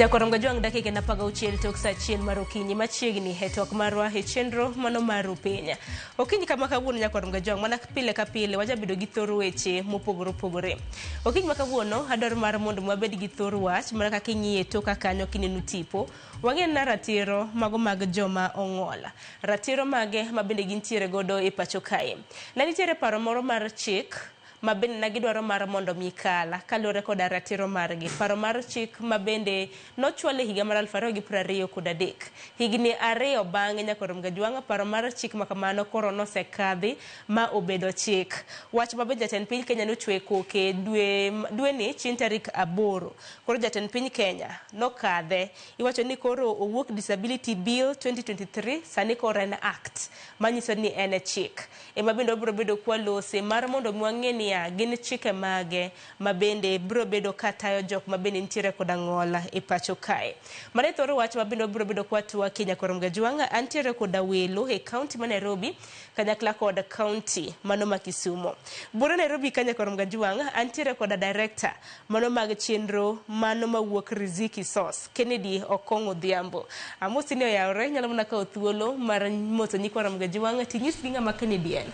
Nyakorongo jwang' dakika en 16 tok saa 1 mar okinyi machiegni e twak marwa e chenro mano mar piny. Okinyi kama kawuono nyakorongo jwang' mana pile ka pile wajabedo gi thor weche mopogore opogore. Okinyi ma kawuono adwaro mar mondo wabed gi thor wach mana kaka ing'iye toka kanyo kineno tipo. Wang'e na ratiro mago mag joma ong'ol. Ratiro mage ma bende gintiere godo e pacho kae. Ne nitiere paro moro mar chik ma bende ne gidwaro mar mondo mi kal kaluwore koda ratiro margi. Paro mar chik ma bende nochwal e higa mar 2023. Higni 2 bang'e nyaka rom gajwang' paro mar chik ma kamano koro nosekadhi ma obedo chik. Wach ma bende jatend piny Kenya nochwe koke dwe ni chieng' tarik 8. Koro jatend piny Kenya nokadhe. Iwacho ni koro owuok Disability Bill 2023 sani koro en act manyiso ni en chik. Ema bende wabiro bedo kwalose mar mondo mi wang'e niya gin chike mage ma bende biro bedo katayo jok ma bende nitiere koda ng'ol e pacho kae. Mano e thor wach ma bende wabiro bedo kwatwakie nyakwarom Gajwang'. Antiere koda welo e kaunti ma Nairobi kanyakla kod kaunti mano ma Kisumo. Buore Nairobi ka nyakwarom Gajwang' antiere koda director mano mag chenro mano mawuok Riziki Source, Kennedy Okong' Odhiambo. Amosi ni oyawre, nyalo mana kawo thuolo mar moso nyikwa Ramogi Ajwang' tinyisgi ng'ama Kennedy en.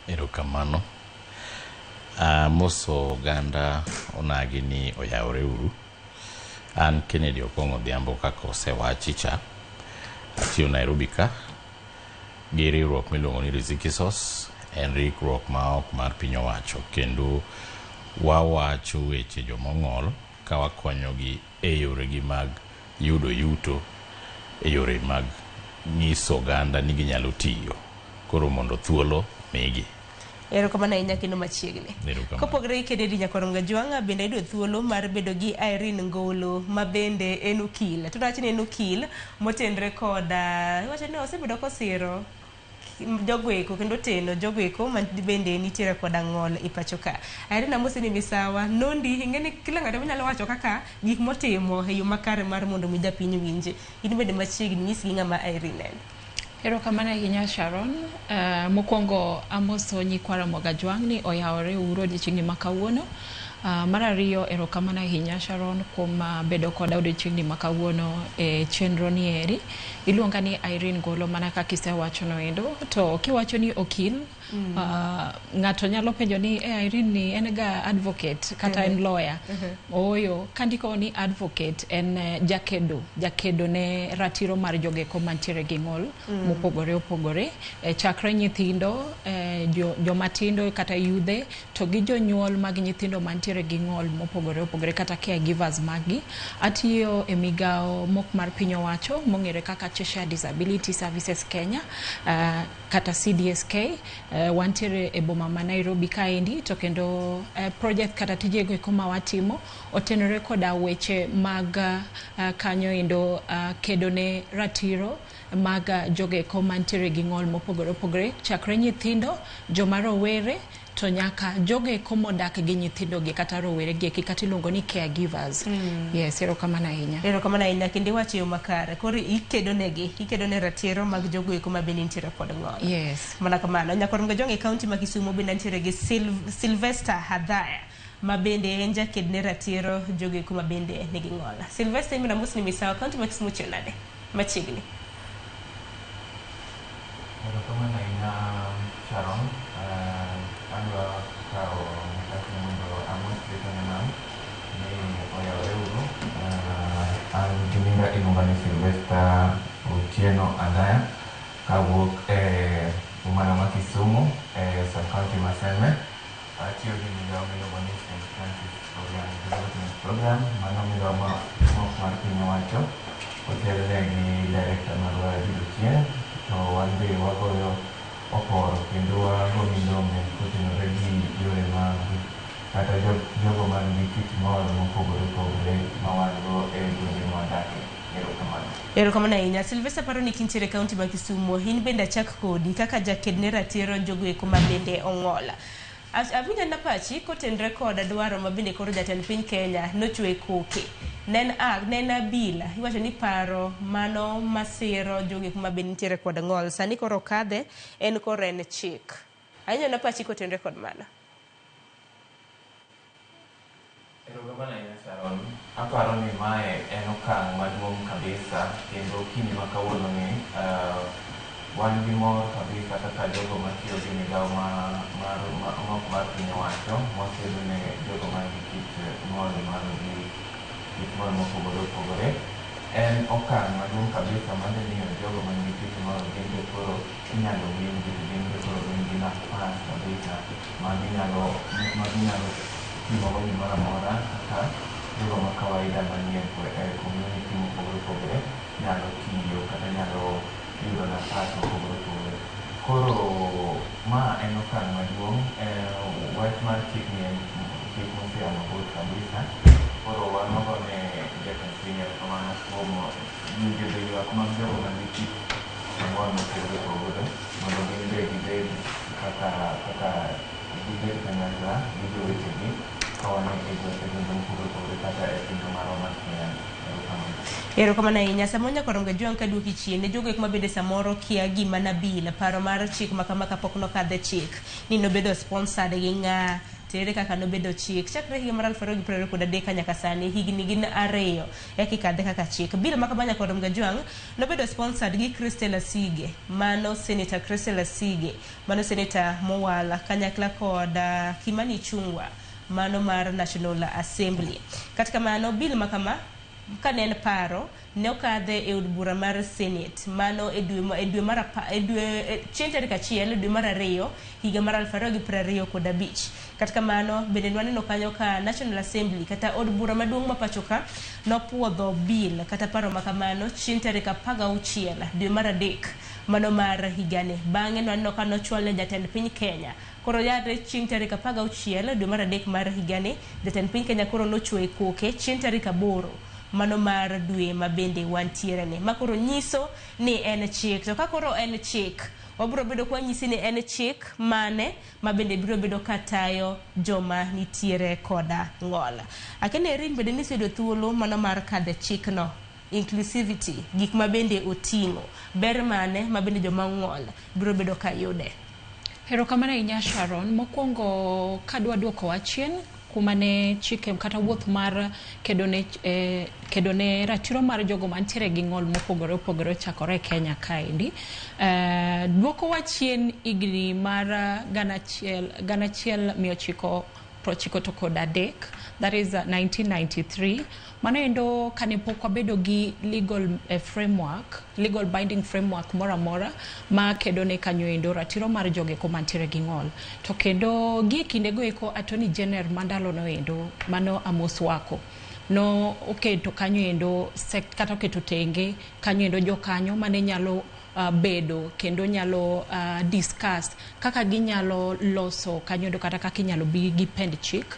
Erokamano. Amoso oganda onagi ni oyawre uru. An Kennedy Okong' Odhiambo kaka osewachi cha. Atiyo Nairobi ka gi riwruok miluongo ni Riziki Source. En riwruok ma ok mar piny owacho kendo wawacho weche jomong'ol ka wakonyogi e yoregi mag yudo yuto, e yore mag nyiso oganda ni ginyalo tiyo. Koro mondo thuolo migi. Erokamano ahinya kendo machiegni. Erokamano. Kopogore gi Kennedy Nyakorom Gajwang' bende ayudo thuolo mar bedo gi Irene Ngolo ma bende en okil. To dawach ni en okil motenre koda iwacho ni osebedo kosiro jogo eko kendo teno jogo eko ma bende nitiere koda ng'ol e pacho ka. Irene amosi ni misawa nondi ing'e ni kila ng'ato nyalo wacho kaka gik motimo e yo makare mar mondo mi japiny winji. In bende machiegni nyisgi ng'ama Irene en. Erokamano ahinya Sharon. Mokwongo amoso nyikwa Ramogi Ajwang' ni oyawore uru odiochieng'ni ma kawuono. Mar ariyo erokamano ahinya Sharon kuom bedo koda odiochieng'ni ma kawuono e chenro ni eri. Iluonga ni Irene Ngolo mana kaka isewacho no endo. To kiwacho ni okil, ng'ato nyalo penjo ni Irene ni en ga advocate kata en lawyer. Ooyo, kandiko ni advocate en jakedo ne ratiro mar jogeko mantiere gi ng'ol mopogore opogore, chakre nyithindo, joma tindo kata yudhe to gi jonyuol mag nyithindo mantiere gi ng'ol mopogore opogore kata caregivers maggi. Atiyo e migawo mok mar piny owacho mong'ere kaka Cheshire Disability Services Kenya, kata CDSK. Wantiere e boma ma Nairobi kaendi to kendo project kata tijego eko ma watimo otenore koda weche mag kanyo endo, kedo ne ratiro mag jogeko mantiere gi ng'ol mopogore opogore chakre nyithindo, joma rowere to nyaka jogo eko modak gi nyithindo gi kata rowere gi eki kata iluongo ni caregivers. Yes, erokamano ahinya. Erokamano ahinya kendo iwacho e yo makare. Koro ikedo negi, ikedo ne ratiro mag jogo eko ma bende nitiere kod ng'ol. Yes. Mana kamano. Nyakorom Gajwang' e kaunti ma Kisumo bende nitiere gi Sylvester Hadhaya ma bende en jaked ne ratiro jogo eko ma bende nigi ng'ol. Sylvester imina mosni misawa kaunti ma Kisumo chiew nade? Machiegni. Erokamano ahinya Sharon. Adwa kawo nafas ni mondo amos jokanyanam ni oyawre uru. An gi nyinga iluonga ni Sylvester Otieno Adhaya kawuok e boma ma Kisumu e sub county ma Seme. Atiyo gi migawo miluongo ni St. Francis Program Development Program. Mano migawo ma ok mar piny owacho otelne gi director marwa Jude Ochieng'. To wan be wagoyo oporo kendo wago milome kotenore gi yore mag kata jogo man gi kit ng'ol mopogore opogore ma wan go e gwenge ma wadakie. Erokamano. Erokamano ahinya. Sylvester paro ni kintiere e kaunti ma Kisumo, in bende achak kodi kaka jaked ne ratiro jogo eko ma bende ong'ol. Awinjo na pachi kotenre kod dwaro ma bende koro jatend piny Kenya nochwe koke. Ne en bill, iwacho ni paro mano masiro jogo eko ma bende nitiere kod ng'ol. Sani koro okadhe, en koro en chik. Awinjo na pachi kotenre kod mano. Erokamano ahinya Sharon. Aparo ni mae en okang' maduong' kabisa kendo okinyi ma kawuono ni wan gi mor kabisa kaka jogo matiyo gi migawo mar mar piny owacho makedo ne jogo man gi kit ng'ol mar gi kit ng'ol mopogore opogore. En okang' maduong' kabisa madhi miyo jogo man gi kit ng'ol gin be koro inyalo winji to gin be koro gin gi nafas kabisa ma ginyalo timogo gimoro amora kaka jogo ma kawaida manie community mopogore opogore nyalo tiyo kata nyalo yudo nafas mopogore opogore. Koro ma en okang' maduong'. Wach mar chik ni en chik mosea mabor kabisa. Koro wan wagone jatend piny erokamano kuom winjo ywak mag jogo man gi kit ng'ol mopogore opogore mondo gin be gibed kaka gibed kanyakla gi jowetegi ka wan e gwenge mopogore opogore kata e pinywa marwa mar Kenya. Erokamano. Erokamano ahinya. Samoro nyaka rom Gajwang' kaduoki chien ne jogo eko mabende samoro kia gima nabil paro mar chik ma kama kapok nokadhe chik ni nobedo sponsored gi ng'a to ere kaka nobedo chik chakre higa mar 2023 nyaka sani higni gin ariyo eka ikadhe kaka chik. Bill ma kama nyaka rom Gajwang' nobedo sponsored gi Christelle Asige, mano Senator Christelle Asige, mano senator mowal kanyakla kod Kimani Ichung'wa mano mar National Assembly. Kata kamano bill ma kama kane en paro ne okadhe e od bura mar Senate mano e dwe e dwe mar e dwe chieng' tarik 1 dwe mar 2 higa mar 2025. Kata kamano bende nwaneno kanyo ka National Assembly kata od bura maduong' ma pacho ka nopuodho bill kata paro ma kamano chieng' tarik 16 dwe mar 3 mano mar higani. Bang'e nwaneno ka nochwal ne jatend piny Kenya. Koro yare chieng' tarik 16 dwe mar 3 mar higani, jatend piny Kenya koro nochwoyo koke chieng' tarik 8 mano mar dwe ma bende wantiere ni. Ma koro nyiso ni en chik. To ka koro en chik, wabiro bedo kwa nyisi ni en chik mane ma bende biro bedo katayo joma nitiere koda ng'ol. Akene Erin bende niseyudo thuolo mano mar kadhe chikno, inclusivity, gik ma bende oting'o, ber mane ma bende joma ong'ol biro bedo ka yude. Erokamano ahinya Sharon. Mokwongo kadwa duoko chien kuma ne chike kata wuoth mar kedo ne ratiro mar jogo mantiere gi ng'ol mopogore opogore ochakore e Kenya kaendi. Duoko wa chien higni mar 1993, that is 1993. Mano endo kane pok wabedo gi legal framework, legal binding framework moro amora ma kedo ne kanyo endo ratiro mar jogo eko mantiere gi ng'ol. To kendo gie kindego eko Attorney General mandalo no endo mano Amos Wako no oketo kanyo endo kata oketo tenge kanyo endo jokanyo mane nyalo bedo kendo nyalo discuss kaka ginyalo loso kanyo endo kata kaka inyalo bi gi pend chik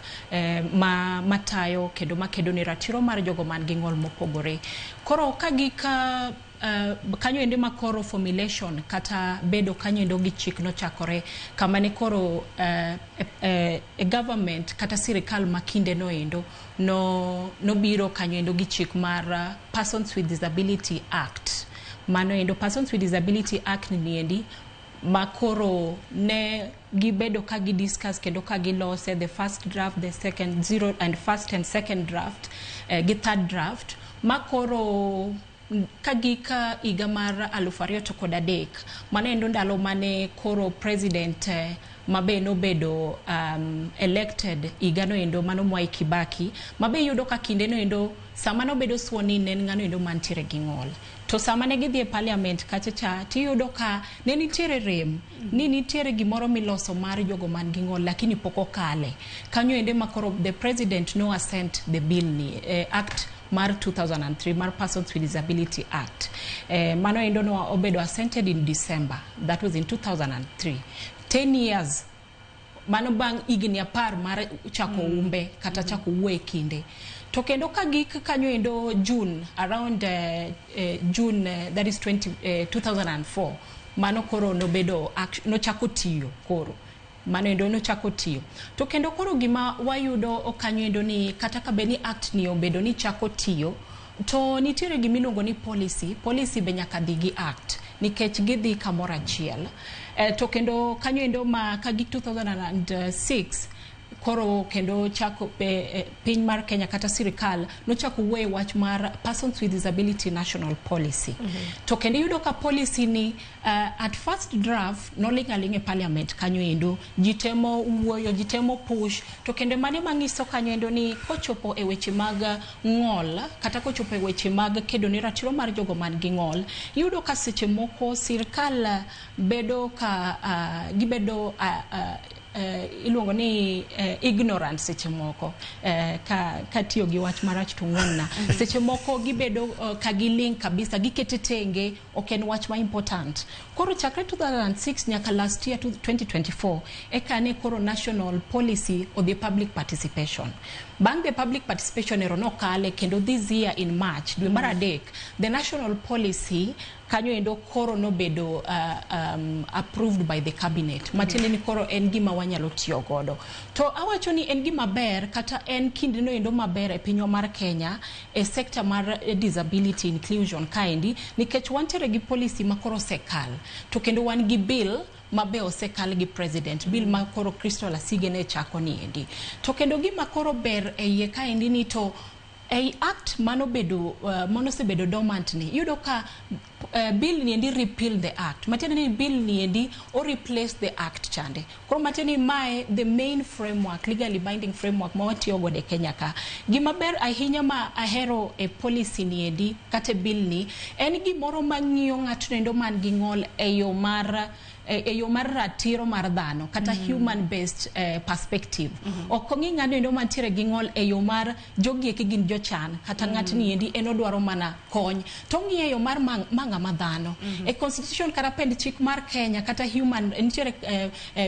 ma matayo kendo makedo ne ratiro mar jogo man gi ng'ol mopogore. Koro ka gika kanyo endo ma koro formulation kata bedo kanyo endo gi chik nochakore kama ne koro government kata sirikal ma kinde no endo no nobiro kanyo endo gi chik mar Persons with Disability Act. Mano endo Persons with Disability Act ni endi ma koro ne gibedo ka gi discuss kendo ka gilose the first draft, the second zero and first and second draft gi third draft ma koro ka gika higa mar 2003. Mano endo ndalo mane koro president mabe nobedo elected higano endo mano Mwai Kibaki, mabe iyudo ka kinde no endo sama nobedo sworn in ne en ng'ano endo mantiere gi ng'ol. To sama ne gidhi e parliament kacha cha tiyudo ka ne nitiere rem ni nitiere gimoro miloso mar jogo man gi ng'ol lakini pok okale kanyo ende ma koro the president no assent the bill ni act mar 2003 mar Persons with Disability Act. Mano endo no obedo assented in December, that was in 2003, 10 years mano bang' higni 10 mar chako umbe kata chako wuoyo e kinde. To kendo ka gik kanyo endo June around June that is 2004 mano koro nobedo nochako tiyo koro mano endo nochako tiyo. To kendo koro gima wayudo kanyo endo ni kata ka bed ni act ni obedo ni chako tiyo, to nitiere gima iluongo ni policy. Policy be nyaka dhi gi act nikech gidhi kamoro achiel. To kendo kanyo endo ma ka gik 2006 Koro kendo chako piny mar Kenya kata sirikal nochako wuoye wach mar Persons with Disability National Policy. To kendo iyudo ka policy ni at first draft noling' aling' e parliament kanyo endo, ji temo wuoyo, ji temo push, to kendo mane mang'iso kanyo endo ni kochopo e weche mag ng'ol kata kochopo e weche mag kedo ne ratiro mar jogo man gi ng'ol, iyudo ka seche moko sirikal bedo ka gibedo iluongo ni ignorant seche moko, ka katiyo gi wach marach to ng'won-na. Seche moko gibedo ka giling' kabisa, gikete tenge, ok en wach ma important. Koro chakre 2006 nyaka last year 2024 eka ne koro national policy odhi public participation. Bang' the public participation ero nokale kendo this year in March, dwe mar adek, the national policy kanyo endo koro nobedo approved by the cabinet, matiende ni koro en gima wanyalo tiyo godo. To awacho ni en gima ber kata en kindeno endo maber e pinywa mar Kenya e sector mar disability inclusion kaendi, nikech wantiere gi policy ma koro osekal to kendo wan gi bill mabe osekal gi president, bill ma koro Crystal Asige ne chako ni endi. To kendo gima koro ber e iye kaendi ni to ei act manobedo manosebedo dormant ni, iyudo ka bill ni endi repeal the act, matiende ni bill ni endi o replace the act chande. Koro matiende ni mae the main framework, legally binding framework ma watiyo godo e Kenya ka. Gima ber ahinya ma ahero e policy ni endi kata e bill ni en gimoro mang'iyo ng'atno endo man gi ng'ol e yo mar ratiro mar dhano kata human based perspective. Ok ong'i ng'ano endo mantiere gi ng'ol e yo mar jogi eki gin jochan kata ng'atni endi en odwaro mana kony, to ong'iyo e yo mar ma ng'ama dhano. E constitution kata pend chik mar Kenya kata human nitiere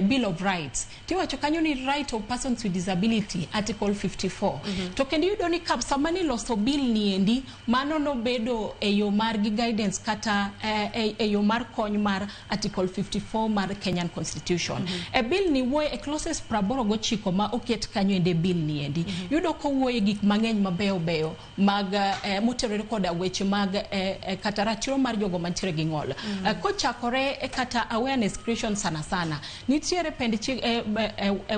bill of rights, tiwacho kanyo ni right of persons with disability, article 54. To kendo iyudo ni ka sama niloso bill ni endi, mano nobedo e yo mar gi guidance kata e yo mar kony mar article 54 mar Kenyan constitution. E bill ni wuoyo e clauses 89 ma oket kanyo ende. Bill ni endi yudo kowuoyo e gik mang'eny mabeyo beyo mag motenore koda weche mag kata ratiro mar jogo mantiere gi ng'ol. Kochakore kata awareness creation, sana sana nitiere pend chik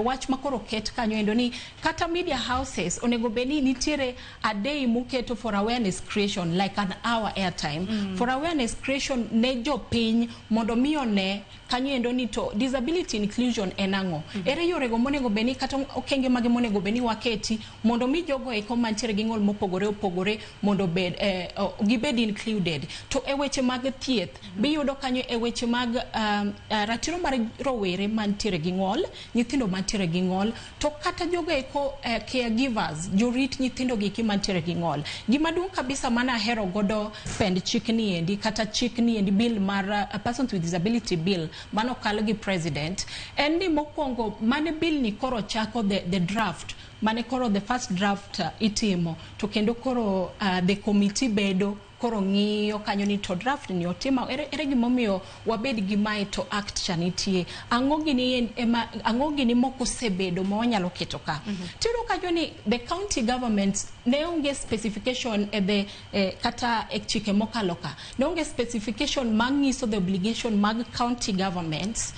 wach ma koro oket kanyo endo ni kata media houses onego bed ni nitiere a day muketo for awareness creation, like an hour airtime for awareness creation ne jopiny mondo mi one kanyo endo ni to disability inclusion en ang'o, ere yorego monego bed ni kata okenge mage monego bed ni waketi mondo mi jogo eko mantiere gi ng'ol mopogore opogore mondo bed gibed included. To e weche mag thieth biyudo kanyo, e weche mag ratiro mar rowere mantiere gi ng'ol, nyithindo mantiere gi ng'ol, to kata jogo eko caregivers, jorit nyithindo gi mantiere gi ng'ol. Gima duong' kabisa mana ahero godo pend chik ni endi kata chik ni endi, bill mar Persons with Disability Bill manokal gi president, en ni mokwongo mane bill ni koro chako the draft mane koro the first draft itimo, to kendo koro the committee bedo koro ng'iyo kanyo ni to draft ni otimo ere gimomiyo wabed gi mae to act cha nitie, ang'o gini ema, ang'o gini moko osebedo ma wanyalo keto ka. Tiyudo kanyo ni the county governments ne onge specification e the kata e chike mokalo ka ne onge specification manyiso the obligation mag county governments,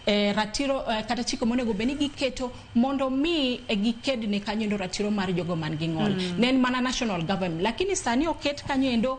ratiro kata chike monego bed ni giketo mondo mi giked ne kanyo endo ratiro mar jogo man gi ng'ol. Ne en mana national government, lakini sani oket kanyo endo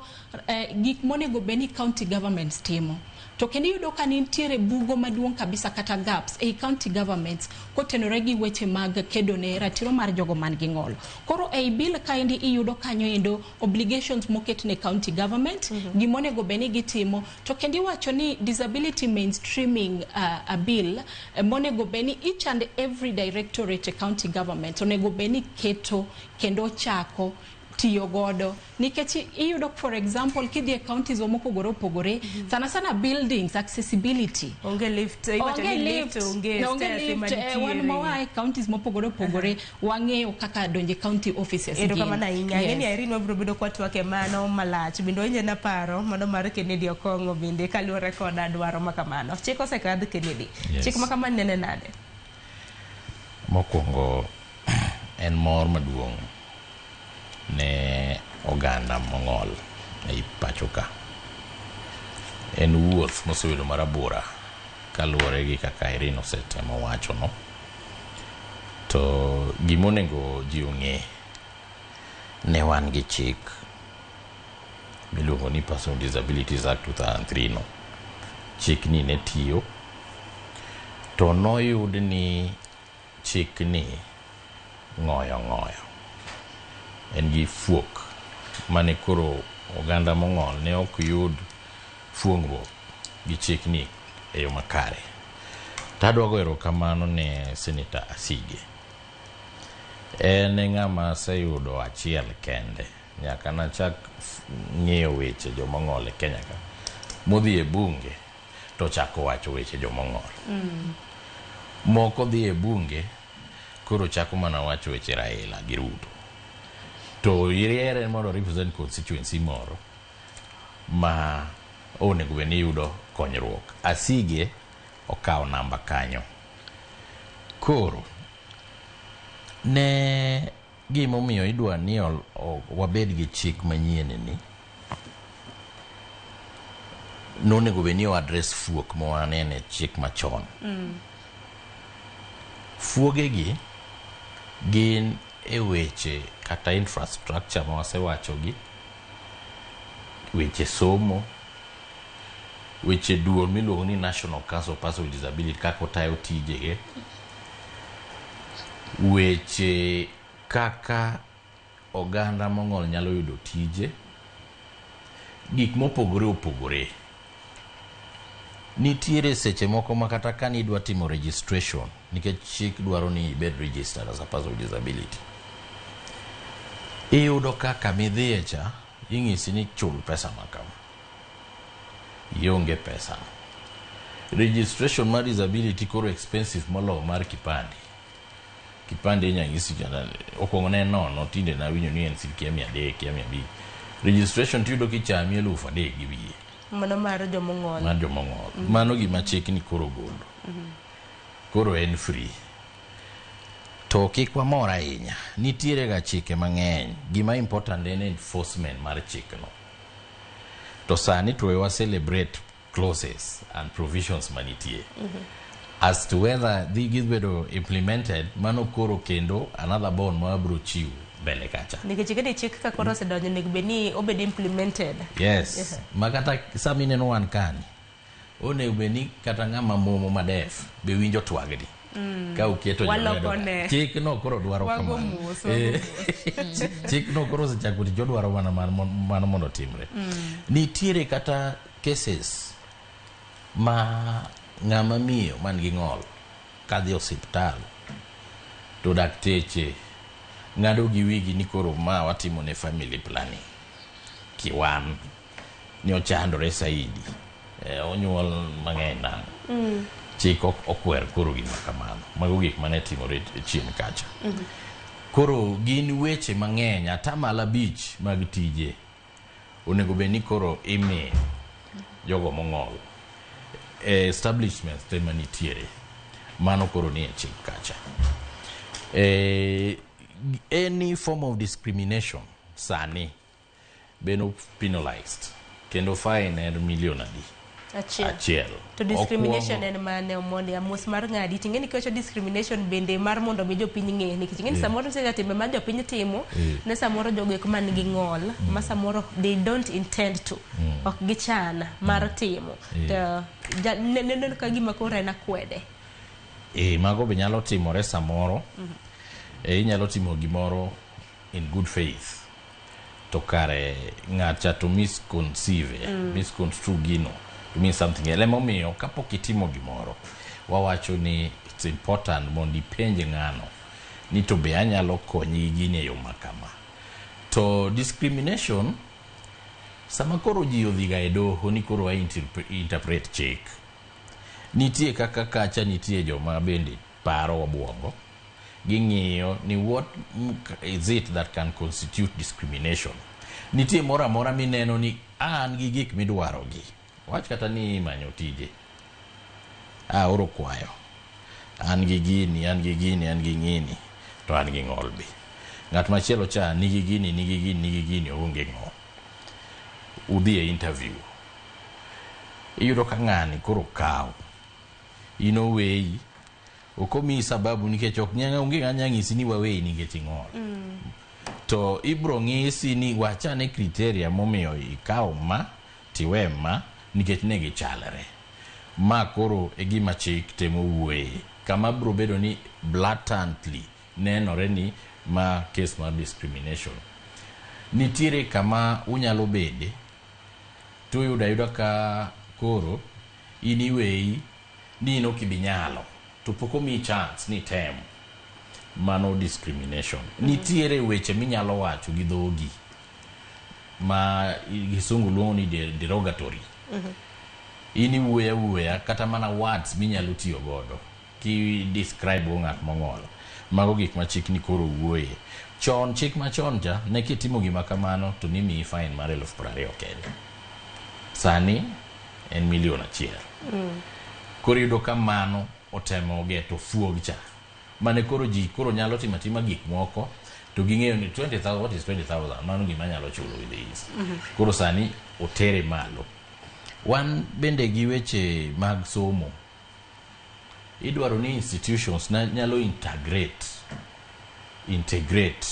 gik monego bed ni county governments timo. To kendo iyudo ka nitiere bugo maduong' kabisa kata gaps ei county governments kotenore gi weche mag kedo ne ratiro mar jogo man gi ng'ol. Koro ei bill kaendi iyudo kanyo endo obligations moket ne county government, gimonego bed ni gitimo. To kendo iwacho ni disability mainstreaming a bill monego bed ni each and every directorate e county government onego bed ni keto kendo chako tiyo godo, nikech iyudo, for example, kidhi e counties mopogore opogore, sana sana buildings accessibility. Onge lift, iwacho onge ni lift, onge onge stairs ema lift, wan nitiere. ma e counties mopogore opogore wang'eyo kaka donje county offices gin. Erokamano ahinya. Ang'e ni Yes. Irene wabiro bedo kwatwak e mano malach. Bende wawinjo paro mano mar Kennedy Okong'o bende kaluwore koda dwaro ma kamano. Chik osekadh, Kennedy. Yes. Chik ma kamano nene nade? Mokwongo en mor maduong' ne oganda mong'ol ei pacho ka. En wuoth mosebedo marabora kaluwore gi kaka Irene osetemo wacho no. To To gimonego ji ong'e, ne wan gi chik miluongo ni Person with Disabilities Act 2003 no. Chikni ne tiyo to noyud ni chikni ng'oyo ng'oyo. En gi fuok mane koro oganda mong'ol ne ok yud fuongruok gi chikni e yo makare. Tadwa go erokamano ne Senator Asige. En e ng'ama aseyudo achiel kende nyaka nachak ng'iyo weche jomong'ol e Kenya ka modhi e bunge to chako wacho weche jomong'ol. Moko dhi e bunge koro chako mana wacho weche Raila gi Ruto. To yiere mondo represent constituency moro ma onego bed ni yudo konyruok. Asige okawo namba kanyo. Koro ne gimomiyo idwa ni wabed gi chik manyien ni nonego bed ni o address fuok ma wanene chik machon. Fuogegi gin e weche kata infrastructure ma wasewachogi, weche somo, weche duol miluongo ni National Council of Persons with Disability kaka otayo tijege, weche kaka oganda mong'ol nyalo yudo tije, gik mopogore opogore. Nitiere seche moko ma kata ka nidwa timo registration nikech chik dwaro ni ibed registered as a person with disability. Iyudo ka kamidhiye cha ing'isi ni chul pesa ma kama. Ionge pesa. Registration mar disability koro expensive moloyo mar kipande. Kipande inya nyisi kata okwongo ne nono tinde nawinjo ni en kia 300 kia 500. Registration tiyudo kichami 3,000 gi wiye. Mano mar jomong'ol. Mar jomong'ol. Mano gima chik ni koro golo. Koro en free. To kik wamor ahinya. Nitiere ga chike mang'eny. Gima important en enforcement mar chikno. To sani to wa celebrate clauses and provisions manitie. As to whether dhi gibedo implemented, mano koro kendo another bond ma wabro chiwo mbele kacha. Nikech ing'e ni chik ka koro osedonjo onego bed ni obed implemented. Yes. Ma kata sama ineno wan kani, onego bed ni kata ng'ama momo ma deaf be winjo twagni. Ka uketo Waloko ne. Chik no koro dwaro Wago kamano. mos, wago Chik no koro osechako tich odwaro mana mano mondo otimre. Nitiere kata cases ma ng'ama miyo man gi ng'ol kadhi osiptal to dakteche ng'ado gi wigi ni koro ma watimo ne family planning kiwan ni ochandore saidi onyuol mang'eny nang'o. Chik ok okwer koro gima kamano. Mago gik mane timore chien kacha. Koro gin weche mang'eny 5% mag tije onego bed ni koro imiyo jogo mong'ol e establishments te manitiere. Mano koro nie chik kacha. Any form of discrimination sani beno penalized kendo fine en milion adi? Achiel. Achiel. To discrimination Okwongo- en mane Omondi amos mar ng'adi ting'e ni kiwacho discrimination bende mar mondo mi jopiny ng'e nikech ing'e ni samoro nitie timbe ma jopiny timo ne samoro jogo eko man gi ng'ol ma samoro they don't intend to ok gichan mar timo to neno ka gima koro en akwede. Mago be nyalo timore samoro. Inyalo timo gimoro in good faith to kare ng'acha to misconceive, misconstrue gino to mean something else. Emomiyo kapok itimo gimoro wawacho ni it's important mondo ipenj ng'ano ni to be anyalo konyi gi gini e yo ma kama. To discrimination sama koro ji odhiga e doho ni koro wa interpret chik, nitie kaka kacha nitie joma bende paro obuongo ging'iyo ni what is it that can constitute discrimination. Nitie moro amora mineno ni an gi gik midwaro gi wach kata ni imanyo tije aoro kwayo an gi gini an gi gini an gi ng'ini to an gi ng'ol be ng'at machielo cha nigi gini nigi gini nigi gini oonge ng'ol udhi e interview iyudo ka ng'ani koro kawo in oweyi Ok omiyi sababu nikech ok nyang onge ng'ama nyalo nyisi ni waweyi nikech ing'ol. To ibro ng'isi ni wachane criteria momiyo ikawo ma tiwe ma nikech ne gichalre. Ma koro e gima chik temo wuoye. Kama bro bedo ni blatantly nenore ni ma case mar discrimination. Nitiere kama unyalo bede to uyudo ayuda ka koro in iweyi ni in ok ibi nyalo to pok omiyi chance ni item. Mano discrimination. Nitiere weche minyalo wacho gi dhogi ma kisungu luongo ni derogatory. In iwuoyo awuoya kata mana words minyalo tiyo godo ki describe go ng'at mong'ol. Mago gik ma chik ni koro wuoye. Chon chik machon cha ne kitimo gima kamano to nimiyi fine mar 20,000 kende. Sani en 1,000,000. Koro iyudo ka mano otemo geto fuog cha. Mane koro ji koro nyalo timo atima gik moko to ging'eyo ni 20,000, what is 20,000? Mano gima nyalo chulo with ease. Koro sani otere malo. Wan bende gi weche mag somo. Idwaro ni institutions nyalo integrate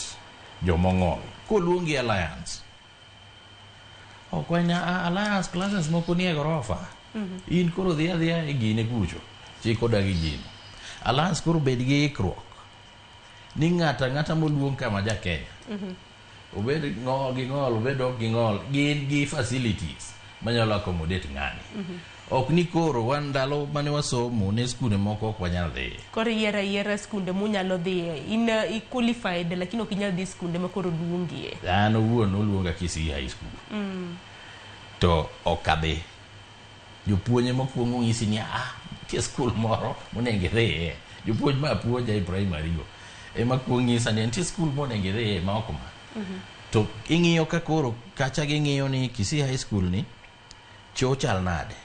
jomong'ol. Koluongi alliance. Ok wanya alliance classes moko nie gorofa. In koro dhi adhiya e gine kucho. Chik odagi gino. Alliance koro bed gi ikruok. Ni ng'ata ang'ata moluong kama ja Kenya. Obed ng'ol gi ng'ol, obed ok gi ng'ol, gin gi facilities manyalo accommodate ng'ani. Ok ni koro wan ndalo mane wasomo ne skunde moko ok wanyal dhiye. Koro yiero ayiera skunde munyalo dhiye. In i qualified lakini ok inyal dhi skunde ma koro luongie. An owuon oluonga Kisii High School. To ok adhi. Jopuonj ema kuongo ng'isi ni nitie skul moro monego idhiye. Jopuonj ma puonja e primary go ema kuongo ng'isa ni nitie skul monego idhiye ma ok ma. To ing'iyo ka koro kacha ging'iyo ni Kisii High School ni cho chal nade.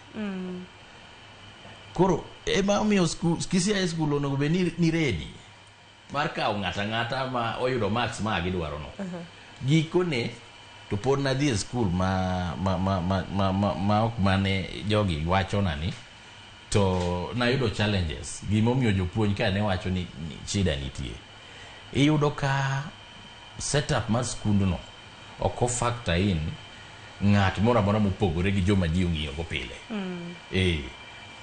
Koro ema omiyo Kisii High School onego bed ni ready mar kawo ng'ata ang'ata ma oyudo marks ma gidwaro no. Gikone to pod nadhi e skul ma ok mane jogi wachona ni to nayudo challenges. Gimomiyo jopuonj ka ne wacho ni shida nitie. Iyudo ka setup mar skundno ok o factor in ng'at moro amora mopogore gi joma ji ong'iyo go pile.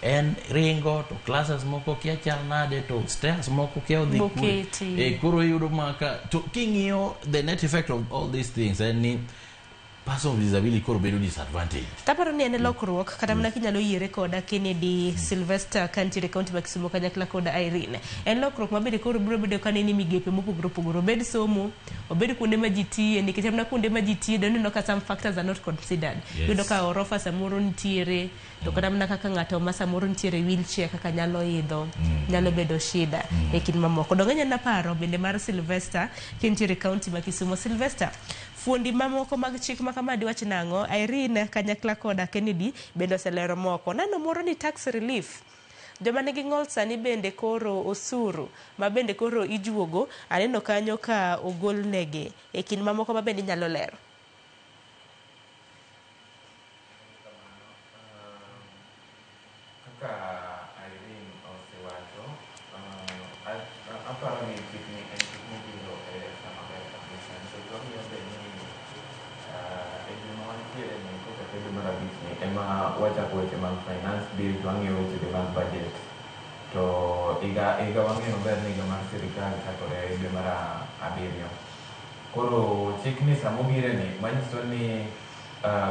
En ringo to classes moko kia chal nade to stairs moko kia odhi kure. Boketi. Koro iyudo maka to king'iyo the net effect of all these things en ni person with disability koro bedo disadvantage. Taparo ni en lokruok kata mana kinyalo yiere koda Kennedy Sylvester kantiere kaunti ma Kisumu kanyakla koda Irene. En lokruok mabende koro biro bedo ka neni migepe mopogore opogore. Obed somo, obed kuonde ma ji tiye, nikech mana kuonde ma ji tiye doneno ka some factors are not considered. Iyudo ka orofa samoro nitiere, to kata mana kaka ng'ato ma samoro nitiere wheelchair kaka nyalo idho, nyalo bedo shida e kind mamoko. Donge anyalo paro bende mar Sylvester kintiere kaunti ma Kisumu. Sylvester, fuondi mamoko mag chik ma kama diwach nang'o? Irene kanyakla koda Kennedy bende oselero moko. Neno moro ni tax relief. Joma nigi ng'ol sani bende koro osuru ma bende koro ijuogo, aneno kanyo ka ogol negi e kind mamoko ma bende inyalo lero. Kaka Irene osewacho, aparo ni chikni en chik mobiro e sama ber kabisa nikech wang'iyo be ni e dwe ma wantiere ni kochakre dwe mar abich ni ema wachako weche mag finance bill to wang'iyo weche be mag budget. To higa wang'eyo maber ni higa mar sirikal chakore dwe mar abiriyo. Koro chikni samobire ni manyiso ni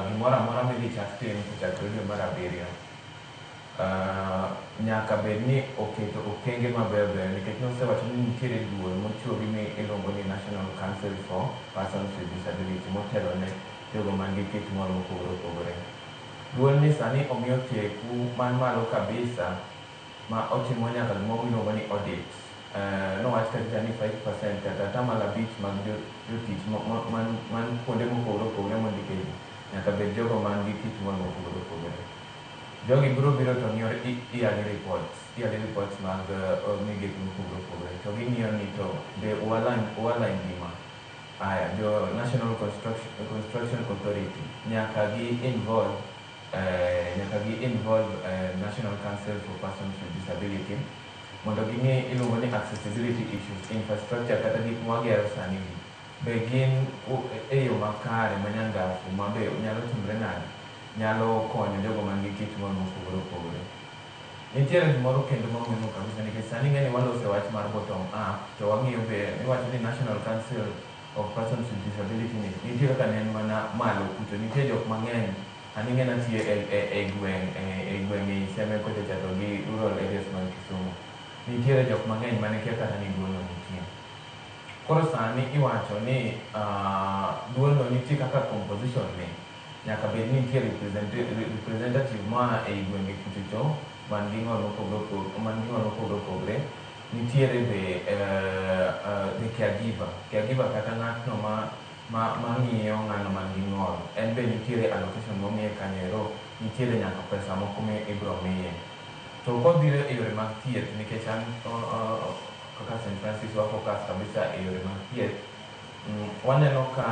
gimoro amora midhi chak tim kochakre dwe mar abiriyo nyaka bed ni oketo okenge mabeyo beyo nikech nosewacho ni nitiere duol mochuogi mi iluongo ni National Council for Persons with Disability motelo ne jogo man gi kit ng'ol mopogore opogore. Duol ni sani omiyo teku man malo kabisa ma otimo nyaka gimoro miluongo ni audit. Nowach kacha ni 5% kata atamalo abich mag jotich man kuonde mopogore opogore mondike ji nyaka bed jogo man gi kit ng'ol mopogore opogore. Jogi biro biro to ng'iyo iya gi reports mag migepe mopogore opogore to ging'iyo ni to be ualign gima. Aya, jo National Construction Authority nyaka gi involve National Council for Persons with Disability Mondo ging'i iluongo ni accessibility issues, infrastructure kata gik mwagero sani gi. Be gin e yo makare manyangafu ma be nyalo timre nade? Nyalo konyo jogo man gi kit ng'ol mopogore opogore. Nitiere gimoro kendo ma muhimu kabisa nikech sani ing'e ni waloso e wach mar bottom up to wang'iyo be iwacho ni National Council of Persons with Disability ni nitie kaka ne en mana malo kucho nitie jok mang'eny an ing'e natiyo e gweng' e gweng' ei Seme kocha cha to gi rural areas mag Kisumu. Nitiere jok mang'eny mane kia kata ni duol no nitie. Koro sani iwacho ni duol no nitie kaka composition ne nyaka bed ni nitie representative moa ei gwenge kucho cho man gi ng'ol mopogore opogore. Nitiere be the caregiver, caregiver kata ng'atno ma ng'iyo ng'ano man gi ng'ol. En be nitiere allocation momiye kanyo ero, nitiere nyaka pesa moko mi ibro miye. To kodhire e yore mag thieth nikech an kaka St. Francis wa focus kabisa e yore mag thieth, waneno ka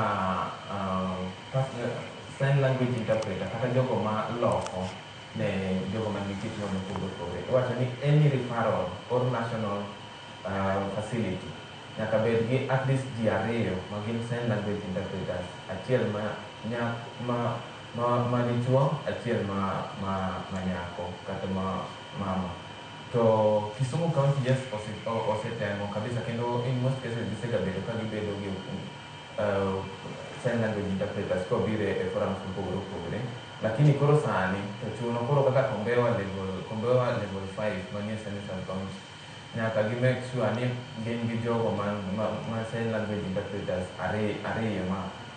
sign language interpreter kata jogo ma loko ne jogo man gi kit ng'ol mopogore opogore. Iwacho ni any referral or national facility nyaka bed gi at least ji ariyo ma gin sign language interpreters, achiel ma dichuo, achiel ma nyako kata ma mama. To Kisumu County yes osetemo kabisa kendo in most cases gisegabedo ka gibedo gi sign language interpreters kobiro e forums mopogore opogore. Lakini koro sani to chuno koro kaka Kombewa level 5 manie Seme Sub County nyaka gi make sure ni gin gi jogo ma sign language interpreters ariyo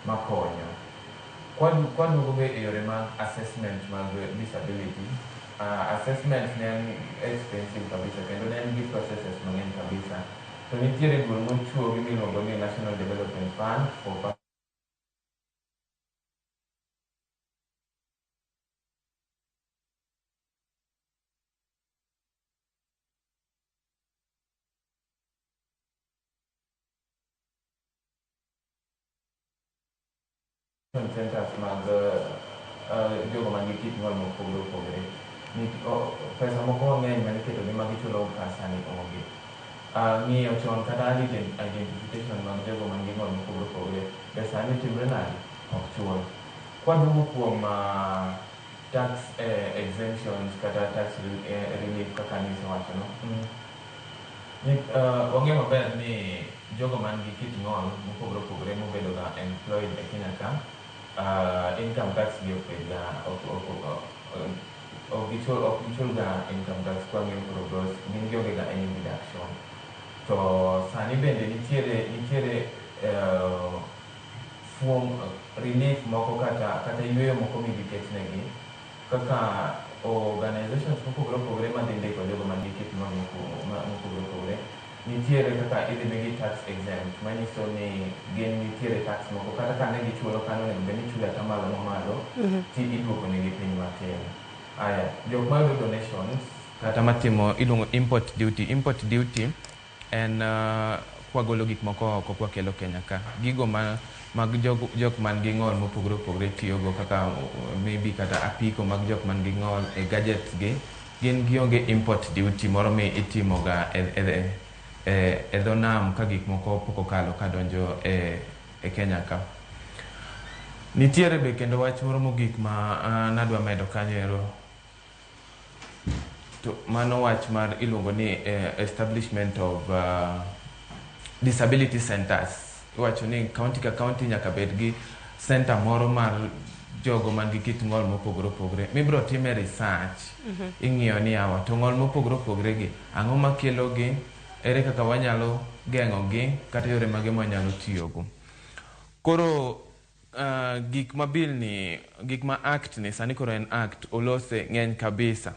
makonyo. Kwaduogo be e yore mag assessment mag disability, assessment ne en expensive kabisa kendo ne en gi processes mang'eny kabisa. To nitiere duol mochuogi miluongo ni National Development Fund for centers mag jogo man gi kit ng'ol mopogore opogore. Pesa moko mang'eny maniketo gi magichulo ka sani onge. Ng'iyo chon kata early identification mag jogo man gi ng'ol mopogore opogore be sani timre nade? Ok chul. Kwaduogo kuom tax exemptions kata tax relief kaka nisewacho no, wang'eyo maber ni jogo man gi kit ng'ol mopogore opogore mobedo ga employed e Kenya ka, income tax gi ok bed ga ok gichul ga income tax. Kwang'iyo koro gross gin gionge ga any deduction. To sani bende nitiere form relief moko kata yueyo moko midhi ketnegi kaka organizations mopogore opogore madhi ndiko jogo man gi kit ng'ol mopogore opogore. Nitiere kaka idhi migi tax exempt, manyiso ni gin nitiere tax moko kata ka ne gichulo kanyo onego bed ni ichulo atamalo mamalo ti iduoko negi piny matin. Aya, jok mayudo donations kata matimo iluongo import duty. Import duty en kwagolo gik moko oko kwakelo Kenya ka, gigo ma mag jok man gi ng'ol mopogore opogore tiyogo kaka maybe kata apiko mag jok man gi ng'ol e gadgets gi, gin gionge import duty moro mi itimoga e dho nam ka gik moko pok okalo kadonjo e Kenya ka. Nitiere be kendo wach moro mogik ma nadwa medo kanyo ero, to mano wach mar iluongo ni establishment of disability centers. Iwacho ni county ka county nyaka bed gi center moro mar jogo man gi kit ng'ol mopogore opogore mibiro time research. Ing'iyo ni yawa to ng'ol mopogore opogore gi ang'o makelo gi, ere kaka wanyalo geng'o gi, kata yore mage mwanyalo tiyogo. Koro gik ma bill ni, gik ma act ni sani koro en act olose ng'eny kabisa.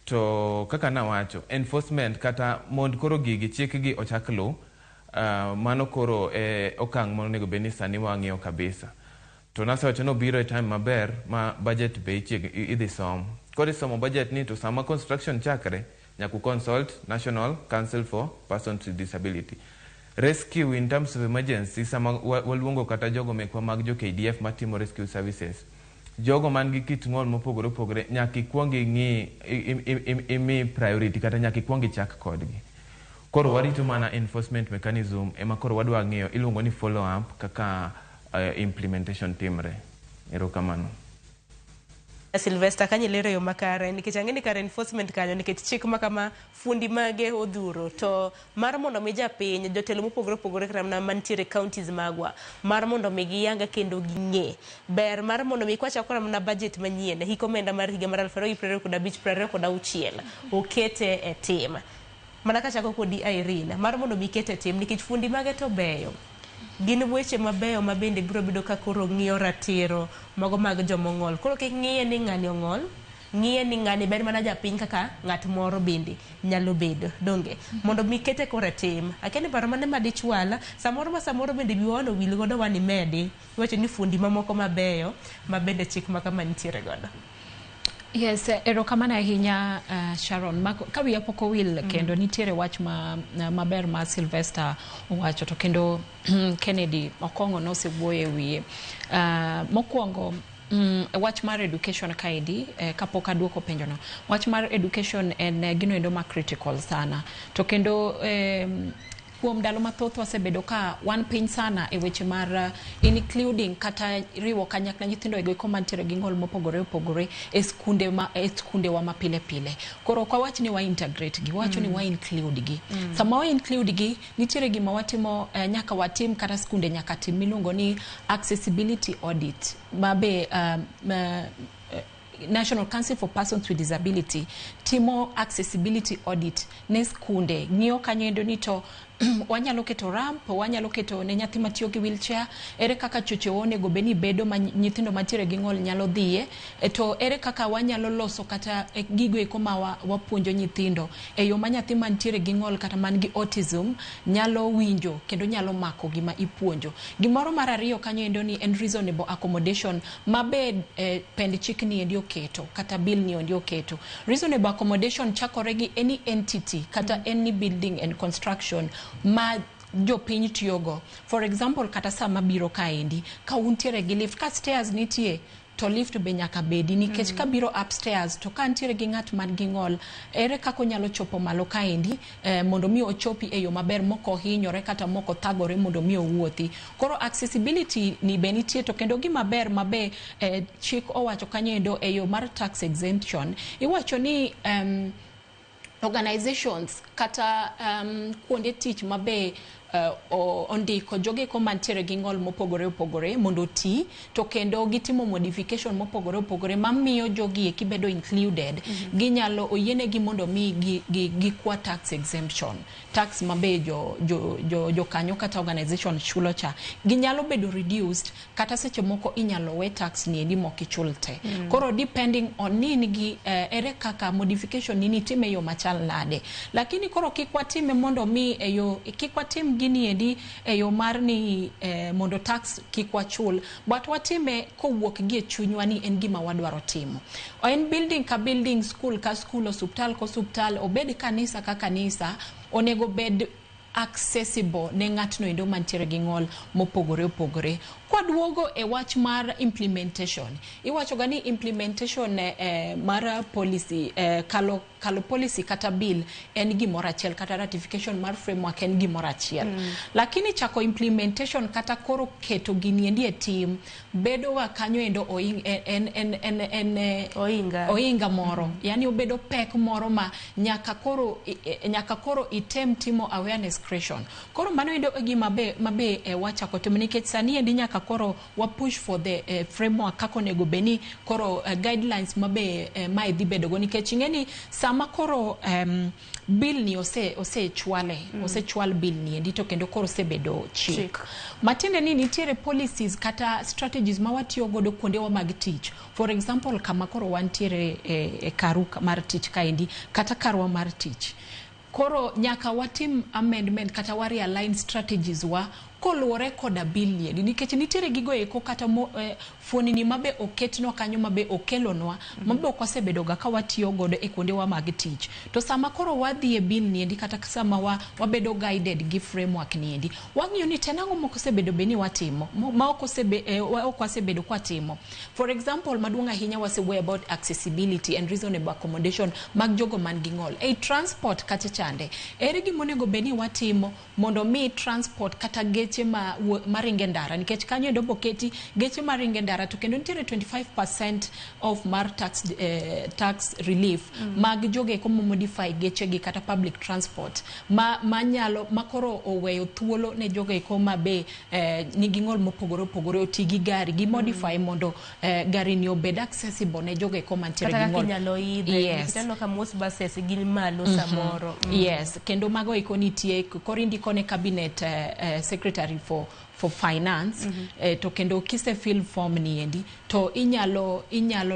To kaka nawacho, enforcement kata mond koro gigi chik gi ochak luw, mano koro e okang' monego bed ni sani wang'iyo kabisa. To nasewacho ni obiro e time maber ma budget be idhi som. Koro isomo budget ni to sama construction chakre nyaka consult National Council for Persons with Disability. Rescue in terms of emergency, sama waluongo kata jogo mekwa mag jo KDF matimo rescue services, jogo man gi kit ng'ol mopogore opogore nyaka ikwong ing'i imi priority kata nyaka ikwong ichak kodgi. Koro warito mana enforcement mechanism ema koro wadwa ng'iyo iluongo ni follow up kaka implementation timre. Erokamano. Sylvester kanyo ilero yo makare nikech ang'e ni kar enforcement kanyo nikech chik ma kama fundi mage odhuro to mar mondo mi japiny jotelo mopogore opogore kata mana mantiere counties magwa mar mondo mi giyang kendo ging'e ber mar mondo mi kwachako kata mana budget manyien hik omenda mar higa mar 2025 26 okete e tim mana kachako kodi Irene mar mondo mi kete e tim nikech fundi mage to beyo gin weche mabeyo ma bende biro bedo ka koro ng'iyo ratiro mago mag jomong'ol. Koro kik ng'iye ni ng'ani ong'ol, ng'iye ni ng'ani ber mana japiny kaka ng'at moro bende nyalo bedo. Donge? Mondo mi kete koro e tim. Akia ni paro mane madichwal, samoro ma samoro bende bi wano wil godo wani medi. Iwacho ni fundi mamoko mabeyo ma bende chik ma kama nitiere godo. Yes, erokamano ahinya Sharon. Ka wiya pok owil kendo nitiere wach ma maber ma Sylvester owacho to kendo Kennedy Okong'o nosewuoyo e wiye. Mokwongo wach mar education kaendi kapok aduoko penjono. Wach mar education en gino endo ma critical sana. To kendo kuom ndalo mathoth wasebedo ka wan piny sana e weche mar including kata riwo kanyakla nyithindo ego eko mantiere gi ng'ol mopogore opogore e skunde ma e skundewa ma pile pile. Koro ok wawach ni wa integrate gi, wawacho ni wa include gi. Sama wa include gi, nitiere gima watimo nyaka watim kata skunde nyaka tim miluongo ni accessibility audit ma be National Council for Persons with Disability timo accessibility audit ne skunde ng'iyo kanyo endo ni to wanyalo keto ramp wanyalo keto ne nyathi matiyo gi wheelchair ere kaka chochewa onego bed ni bedo ma nyithindo mantiere gi ng'ol nyalo dhiye to ere kaka wanyalo loso kata gigo eko ma wapuonjo nyithindo e yo ma nyathi mantiere gi ng'ol kata man gi autism nyalo winjo kendo nyalo mako gima ipuonjo. Gimoro mar ariyo kanyo endo ni en reasonable accommodation ma be pend chik ni endi oketo kata bill ni endi oketo. Reasonable accommodation chakore gi any entity kata any building and construction ma jopiny tiyogo. For example, kata sama biro kaendi, ka untiere gi lift, ka stairs nitie, to lift be nyaka bedi nikech kabiro upstairs to ka ntiere gi ng'at man gi ng'ol ere kaka onyalo chopo malo kaendi mondo mi ochopi e yo maber mok ohinyore kata mok othagore mondo mi owuothi. Koro accessibility ni be nitie to kendo gima ber ma be chik owacho kanyo endo e yo mar tax exemption iwacho ni organizations kata kuonde tich mabe ondiko jogo mantiere gi ng'ol mopogore opogore mondo oti to kendo gitimo modification mopogore opogore mamiyo jogi eki bedo included. Ginyalo oyienegi mondo mi gikwa tax exemption tax mabe jo kanyo kata organization chulo cha ginyalo bedo reduced kata seche moko inyalo we tax ni endi mok ichul te. Koro depending on ni in gi ere kaka modification ni nitime e yo machal nade, lakini koro kik watime mondo mi e yo kik watim gini endi e yo mar ni mondo tax kik wachul, but watime kowuok gi e chunywa ni en gima wadwaro timo. En building ka building, school ka school, osuptal ka osuptal, obed kanisa ka kanisa, onego bed accessible ne ng'atno endo mantiere gi ng'ol mopogore opogore. Kwaduogo e wach mar implementation, iwacho ga ni implementation mar policy kalo policy kata bill en gimoro achiel kata ratification mar framework en gimoro achiel. Lakini chako implementation kata koro keto gini endi e tim bedo ga kanyo endo oing, en Oinga. Oinga moro. Yani obedo pek moro ma nyaka koro item timo awareness creation. Koro mano endo e gima be mabe wachako timo nikech sani endi nyaka koro wa push for the framework kaka onego bed ni koro guidelines mabe mae dhi bedo go nikech ing'e ni sama koro bill ni osechwale osechwal bill ni endi to kendo koro osebedo chik. Chik. Matiende ni nitiere policies kata strategies ma watiyo godo kuondewa mag tich. For example, kama koro wantiere e karu mar tich kaendi kata karwa mar tich. Koro nyaka watim amendment kata wa realign strategies wa koluwore koda bill ni endi nikech nitiere gigo eko kata fuonini mabe oketnwa kanyo mabe okelonwa mabe ok wasebedo ga ka watiyo godo e kuondewa mag tich. To sama koro wadhi e bill ni endi kata sama wabedo guided gi framework ni endi wang'iyo ni to en ang'o mok osebedo bed ni watimo ma ok wasebedo kwatimo. For example maduong' ahinya wasewuoyo about accessibility and reasonable accommodation mag jogo man gi ng'ol. Ei transport kacha cha chande. Ere gima onego bed ni watimo mondo mi transport kata geche ma maringo e ndara, nikech kanyo endo boketi geche maringo e ndara, to kendo nitiere 25% off mar tax, tax relief mag jogo eko mo modify geche gi kata public transport ma manyalo makoro oweyo thuolo ne jogo eko ma be nigi ng'ol mopogore opogore oti gi gari gi modify mondo gari ni obed accessible ne jogo eko mantiere kata gi kaka ng'ol. inyalo idhe. Yes. Ineno ka most buses gin malo samoro. Yes, kendo mago eko nitie koro indiko ne cabinet secretary for finance, to kendo kise fill form ni endi to inyalo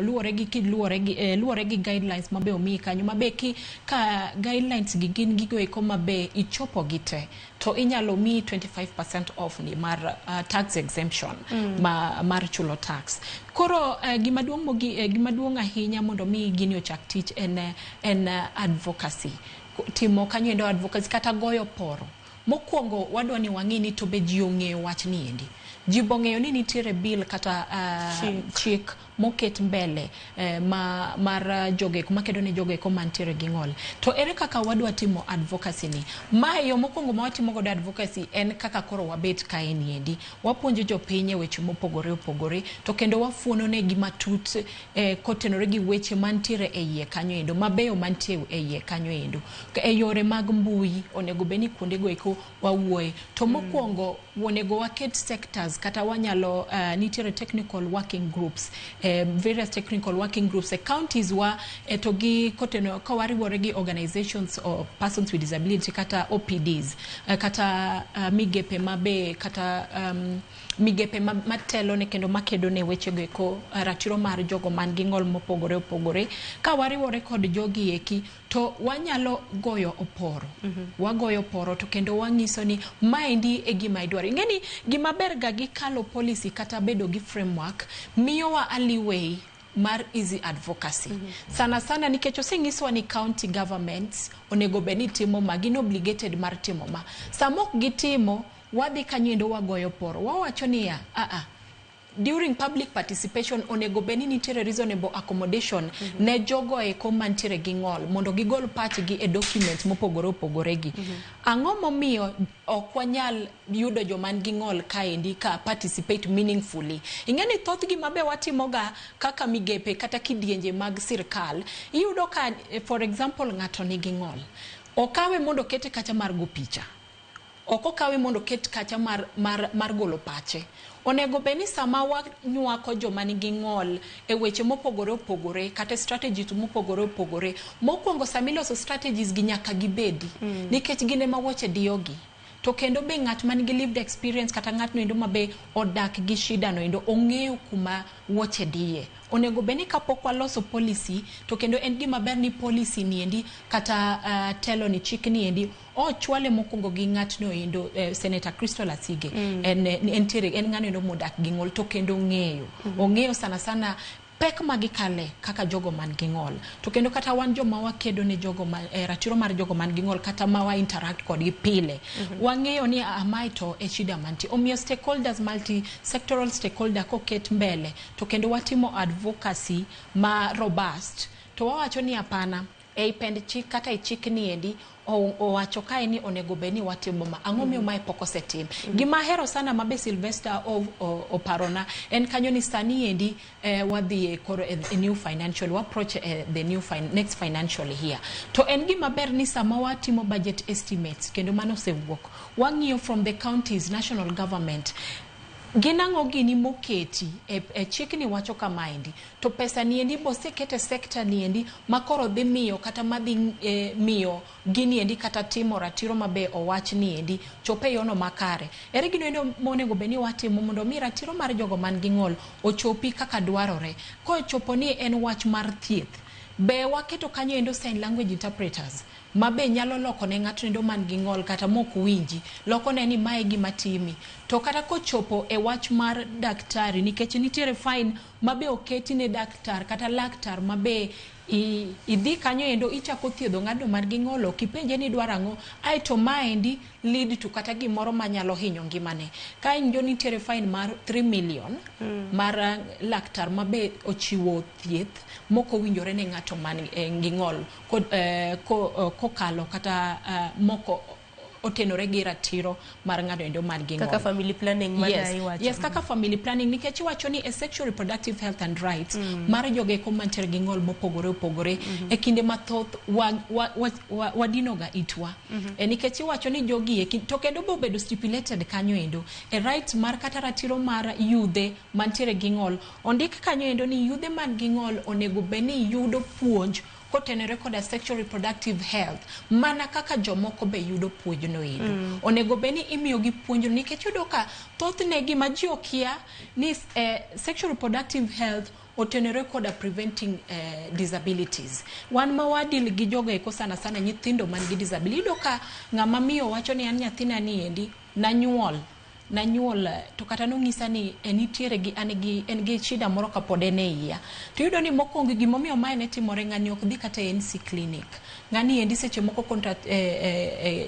luwore gi kiluwore gi luwore gi guidelines mabe omiyi kanyo, mabe ki ka guidelines gi gin gigo eko mabe ichopo gi te, to inyalo miyi 25% off ni mar tax exemption ma mar chulo tax. Koro gima duong' gima duong' ahinya mondo mi gini ochak tich en advocacy. Timo kanyo endo advocacy kata goyo poro. Mokwongo wadwa ni wang'e ni to be ji ong'eyo wach ni endi. Ji bong'eyo ni nitiere bill kata Chik. chik moket mbele ma mar jogo eko makedo ne jogo eko mantiere gi ng'ol. To ere kaka wadwa timo advocacy ni? Mae yo mokwongo ma watimo godo advocacy en kaka koro wabet kae ni endi. Wapuonjo jopiny e weche mopogore opogore, to kendo wafuono negi matut kotenore gi weche mantiere e iye kanyo endo, mabeyo mantie e iye kanyo endo. E yore mag mbui onego bed ni kuondego eko wawuoye. To mokwongo onego waket sectors kata wanyalo nitiere technical working groups, various technical working groups e counties wa to gi koteno ka wariwore gi organizations of persons with disability kata OPDs, kata migepe mabe kata migepe matelo ne kendo makedo ne weche go eko ratiro mar jogo man gi ng'ol mopogore opogore. Ka wariwore kod jogi eki to wanyalo goyo oporo. Wagoyo oporo to kendo wang'iso ni maendi e gima idwaro. Ing'e ni gima ber ga gi kalo policy kata bedo gi framework miyowa a leeway mar easy advocacy. Sana sana nikech oseng'iswa ni county governments onego bed ni timo ma, gin obligated mar timo ma. Sama ok gitimo, wadhi kanyo endo wagoyo poro. Wawacho niya, a during public participation onego bed ni nitiere reasonable accommodation ne jogo eko mantiere gi ng'ol mondo gigol pachgi e documents mopogore opogore gi. Ang'o momiyo ok wanyal yudo joma nigi ng'ol kaendi ka participate meaningfully? Ing'e ni thoth gima be watimoga kaka migepe kata kidienje mag sirkal, iyudo ka for example ng'ato nigi ng'ol. Okawe mondo okete kacha mar go picha. Ok okawe mondo oket kacha mar golo pache. Onego bed ni sama wanywako joma nigi ng'ol e weche mopogore opogore kata strategies mopogore opogore, mokwongo sama iloso strategies gi nyaka gibedi nikech gin ema wuoche diyogi. To kendo be ng'at man gi lived experience kata ng'atno endo ma be odak gi shida no endo ong'eyo kuma wuoche diye. Onego bed ni kapok waloso policy, to kendo en gima ber ni policy ni endi kata telo ni chik ni endi ochwale mokwongo gi ng'atno endo Senator Crystal Asige. En entiere en ng'ano endo modak gi ng'ol to kendo ong'eyo. Ong'eyo sana sana pek ma gikale kaka jogo man gi ng'ol. To kendo kata wan joma wakedo ne jogo ma, ratiro mar jogo man gi ng'ol kata ma wa interact kodgi pile. Wang'eyo ni mae to e shida mantie. Omiyo stakeholders, multi sectoral stakeholder koket mbele to kendo watimo advocacy ma robust, to wawacho ni hapana, ei pend chik kata e chik ni endi owacho kae ni onego bed ni watimo ma. Ang'o miyo mae pok osetim? Gima ahero sana mabe Sylvester oparona en kanyo ni sani endi wadhi e koro e new financial, wa approach the new next financial year. To en gima ber ni sama watimo budget estimates, kendo mano osewuok, wang'iyo from the counties, national government, gin ang'o gini moketi e chikni wacho kamaendi, to pesa niendi boseket e sector niendi makoro dhi miyo kata madhi miyo gini endi kata timo ratiro mabe owach niendi chope e yono makare. Ere gino endo monego bed ni watimo mondo mi ratiro mar jogo man gi ng'ol ochopi kaka dwarore? Kochopo ni en wach mar thieth, be waketo kanyo endo sign language interpreters mabe nyalo loko ne ng'ato endo man gi ng'ol kata mok winji, loko ne ni mae gima timi. To kata kochopo e wach mar daktari, nikech nitiere fine mabe oketi ne daktar kata laktar mabe idhi kanyo endo ichako thiedho ng'ado mar gi ng'ol, ok ipenje ni idwaro ang'o, aeto maendi lead to kata gimoro manyalo hinyo ngimane. Ka injo nitiere fine mar 3 million mar laktar mabe ochiwo thieth mok owinjore ne ng'ato man gi ng'ol kokalo kata moko otenore gi ratiro mar ng'ado endo man gi ng'ol. Kaka family planning mana iwacho. Yes, kaka family planning, nikech iwacho ni e sexual reproductive health and rights mar jogo eko mantiere gi ng'ol mopogore opogore e kinde mathoth wadinoga itwa. Nikech iwacho ni jogi eki, to kendo be obedo stipulated kanyo endo e right mar kata ratiro mar yudhe mantiere gi ng'ol. Ondik kanyo endo ni yudhe man gi ng'ol onego bed ni yudo puonj kotenore koda sexual reproductive health mana kaka jomoko be yudo puonjno endo. Onego bed ni imiyogi puonjno, nikech iyudo ka thothne gima ji okia ni sexual reproductive health otenore koda preventing disabilities. Wan ma wadil gi jogo eko sana sana nyithindo man gi disability, iyudo ka ng'ama miyo wacho ni an nyathina ni endi nanyuol to kata nong'isa ni nitiere gi an gi en gi shida moro kapod en e iya. To iyudo ni mokwongo gimomiyo mae ne timore, ng'ani ok dhi kata e NC clinic. Ng'ani endi seche moko contract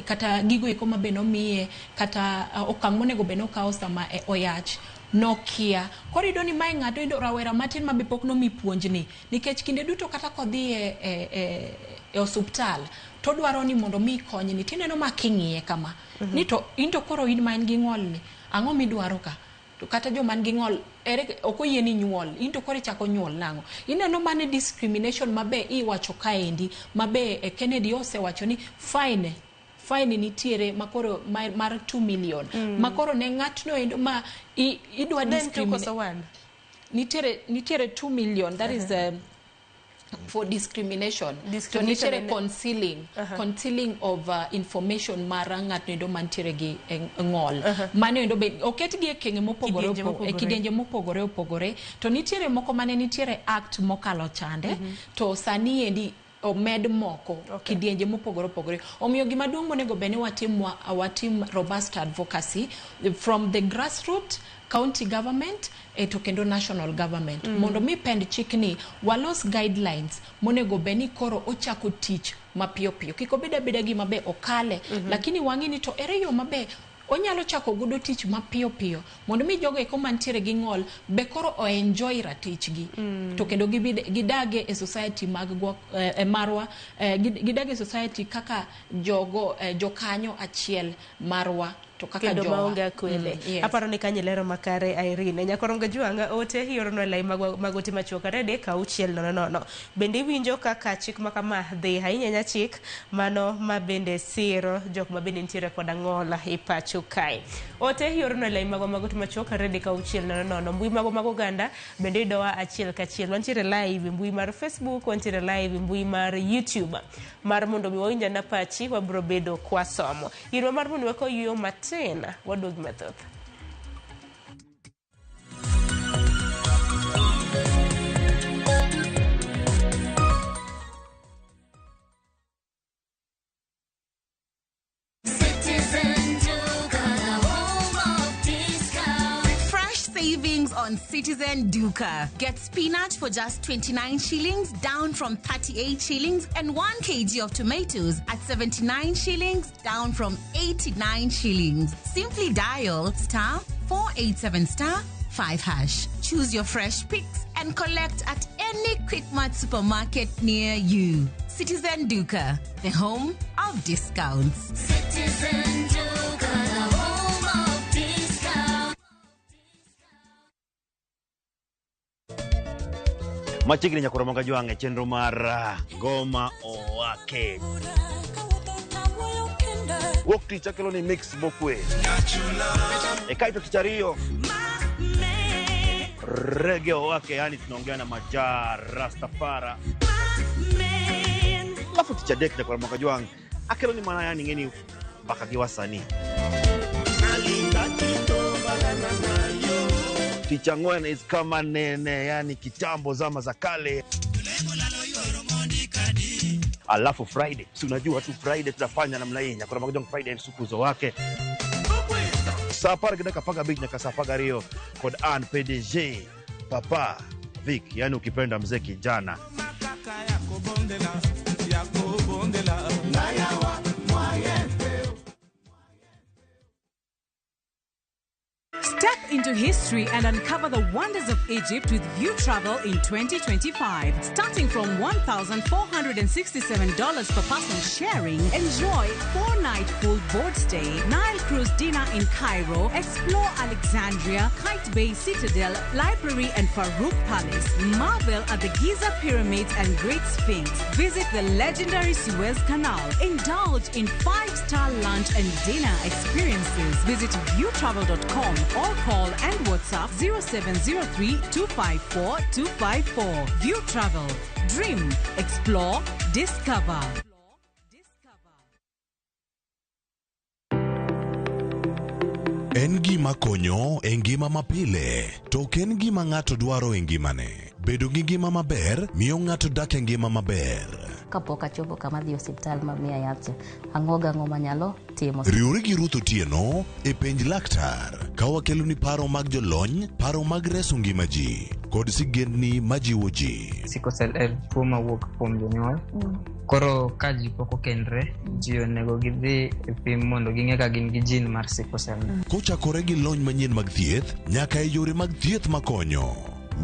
kata gigo eko ma be nomiye kata okang' monego bed nokawo sama oyach nokia. Koro iyudo ni mae ng'ato iyudo rawera matin ma be pok nomi puonjni, nikech kinde duto kata kodhi e osuptal to dwaro ni mondo mi konyni, tineno ma king'iye kama ni to in to koro in ma in gi ng'ol ni ang'o midwaro ka? To kata joma nigi ng'ol ere ok oyie ni nyuol, in to koro ichako nyuol nang'o? Ineno mane discrimination mabe iwacho kaendi, mabe Kennedy osewacho ni fine nitiere makoro mar 2 million makoro ne ng'atno endo ma idwa discriminate nitiere 2 million, that is for discrimination. To nitiere concealing concealing of information mar ng'atno endo mantiere gi ng'ol. Mano endo be oketgi e kenge mopogore e kidienje mopogore opogore. To nitiere moko mane nitiere act mokalo chande, to sani endi omed moko kidienje mopogore opogore. Omiyo gima duong' monego bed ni watim robust advocacy from the grassroots, county government to kendo national government, mondo mi pend chikni walos guidelines monego bed ni koro ochako tich mapiyo piyo, kik obed abeda gima be okale, lakini wang'i ni to ere yo mabe onyalo chako godo tich mapiyo piyo mondo mi jogo eko mantiere gi ng'ol be koro o enjoy ratichgi, to kendo gidage e society mag marwa, gidage e society kaka jogo jokanyo achiel marwa to kaka kendo jowa maonge akwede. Yes. Aparo ni kanyo lero makare Irene. Nyakoronga Juanga ote iorono e lai mag ote machuok 3 6 0 0. Bende iwinjo kaka chik makama dhi ahinya ahinya chik mano ma bende siro jok ma bende nitiere koda ng'ol e pacho kae. Ote iorono e lai mag ote machuok 3 6 0 0. Mbui mag oganda bende yudowa achiel kachiel. Wantiere live e mbui mar Facebook, wantiere live e mbui mar YouTube. Mar mondo mi wawinj ane pachi, wabiro bedo kwasomo. Irwa mar mondo weko yueyo matin, waduog mathoth. Savings on Citizen Duka. Get spinach for just 29 shillings, down from 38 shillings, and 1 kg of tomatoes at 79 shillings, down from 89 shillings. Simply dial *487 *5#. Choose your fresh picks and collect at any Quickmart supermarket near you. Citizen Duka, the home of discounts. Citizen Duka, the home of discounts. Machiegni nyakoro Ramogi Ajwang' e chenro mar Ngoma Owake. Wuok tich akelo ni mix mokwe. E kaito tich ariyo Reggae Owake, yani tunaongea na Maja Rastafara. Alafu tich adek nyakoro Ramogi Ajwang' akelo ni mana yani ng'eni mbaka gi wasanii. Tich ang'wen is kama nene, yani kitambo zama za kale. Alafu Friday, si unajua tu Friday tunafanya namna hii. Nyakoro Ramogi Ajwang' Friday msukuzo wake. Saa 10:15 nyaka saa 12 kod an PDG Papa Vic, yani ukipenda mzee kijana. Step into history and uncover the wonders of Egypt with View Travel in 2025. Starting from $1,467 per person sharing, enjoy 4-night full board stay, Nile cruise dinner in Cairo, explore Alexandria, Kite Bay Citadel, Library and Farouk Palace, marvel at the Giza Pyramids and Great Sphinx, visit the legendary Suez Canal, indulge in 5-star lunch and dinner experiences. Visit viewtravel.com or call and WhatsApp 0703 254 254. View Travel. Dream, explore, discover. En gima konyo e ngima mapile, to ok en gima ng'ato dwaro e ngimane. Bedo gi ngima maber miyo ng'ato dak e ngima maber. Kapok achopo kama dhi osiptal ma miya yath cha, ang'o gang'o manyalo timo. Riwri gi Ruth Otieno e Penj Laktar ka wakeloni paro mag jolony, paro mag reso ngima ji kod sigendni majiwo ji. Sickle cell en tuo mawuok kuom jonyuol. Koro ka ji pok okendre, ji onego gidhi e pim mondo ging'e ka gin gi gene mar sickle cell. Kochakore gi lony manyien mag thieth nyaka e yore mag thieth makonyo,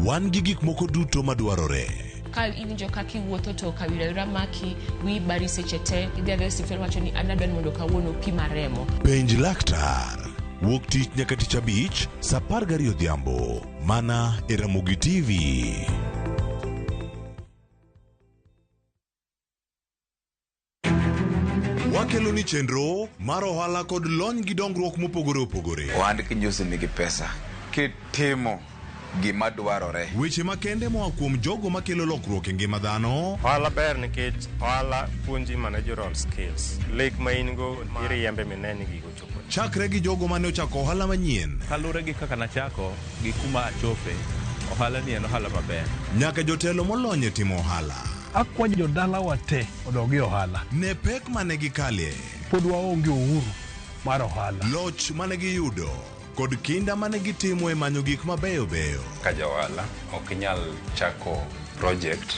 wan gi gik moko duto madwarore. Ka iwinjo kaka iwuotho to kawira wira maki, wiyi bari seche te, idhi adhiya e osiptal wacho ni an adwa ni mondo kawuono opima remo. Penj Laktar wuok tich nyaka tich abich saa 12 odhiambo mana e Ramogi TV. Wakelo ni chenro mar ohala kod lony gi dongruok mopogore opogore. Ohand kinjosi nigi pesa kitimo gima dwarore. Weche makende moa kuom jogo makelo lokruok e ngima dhano. Ohala ber nikech ohala puonji managerial skills. Lek ma in go iriembe mine ni gigo chopo. Chakre gi jogo mane ochako ohala manyien. Kaluwore gi kaka nachako gi kuma achope, ohala ni en ohala maber. Nyaka jotelo molony e timo ohala. Akwayo jodalawa te odog e ohala. Ne pek mane gikalie. Pod waonge uhuru mar ohala. Loch mane giyudo kod kinda mane gitimo e manyo gik mabeyo beyo. Ka ja ohala ok inyal chako project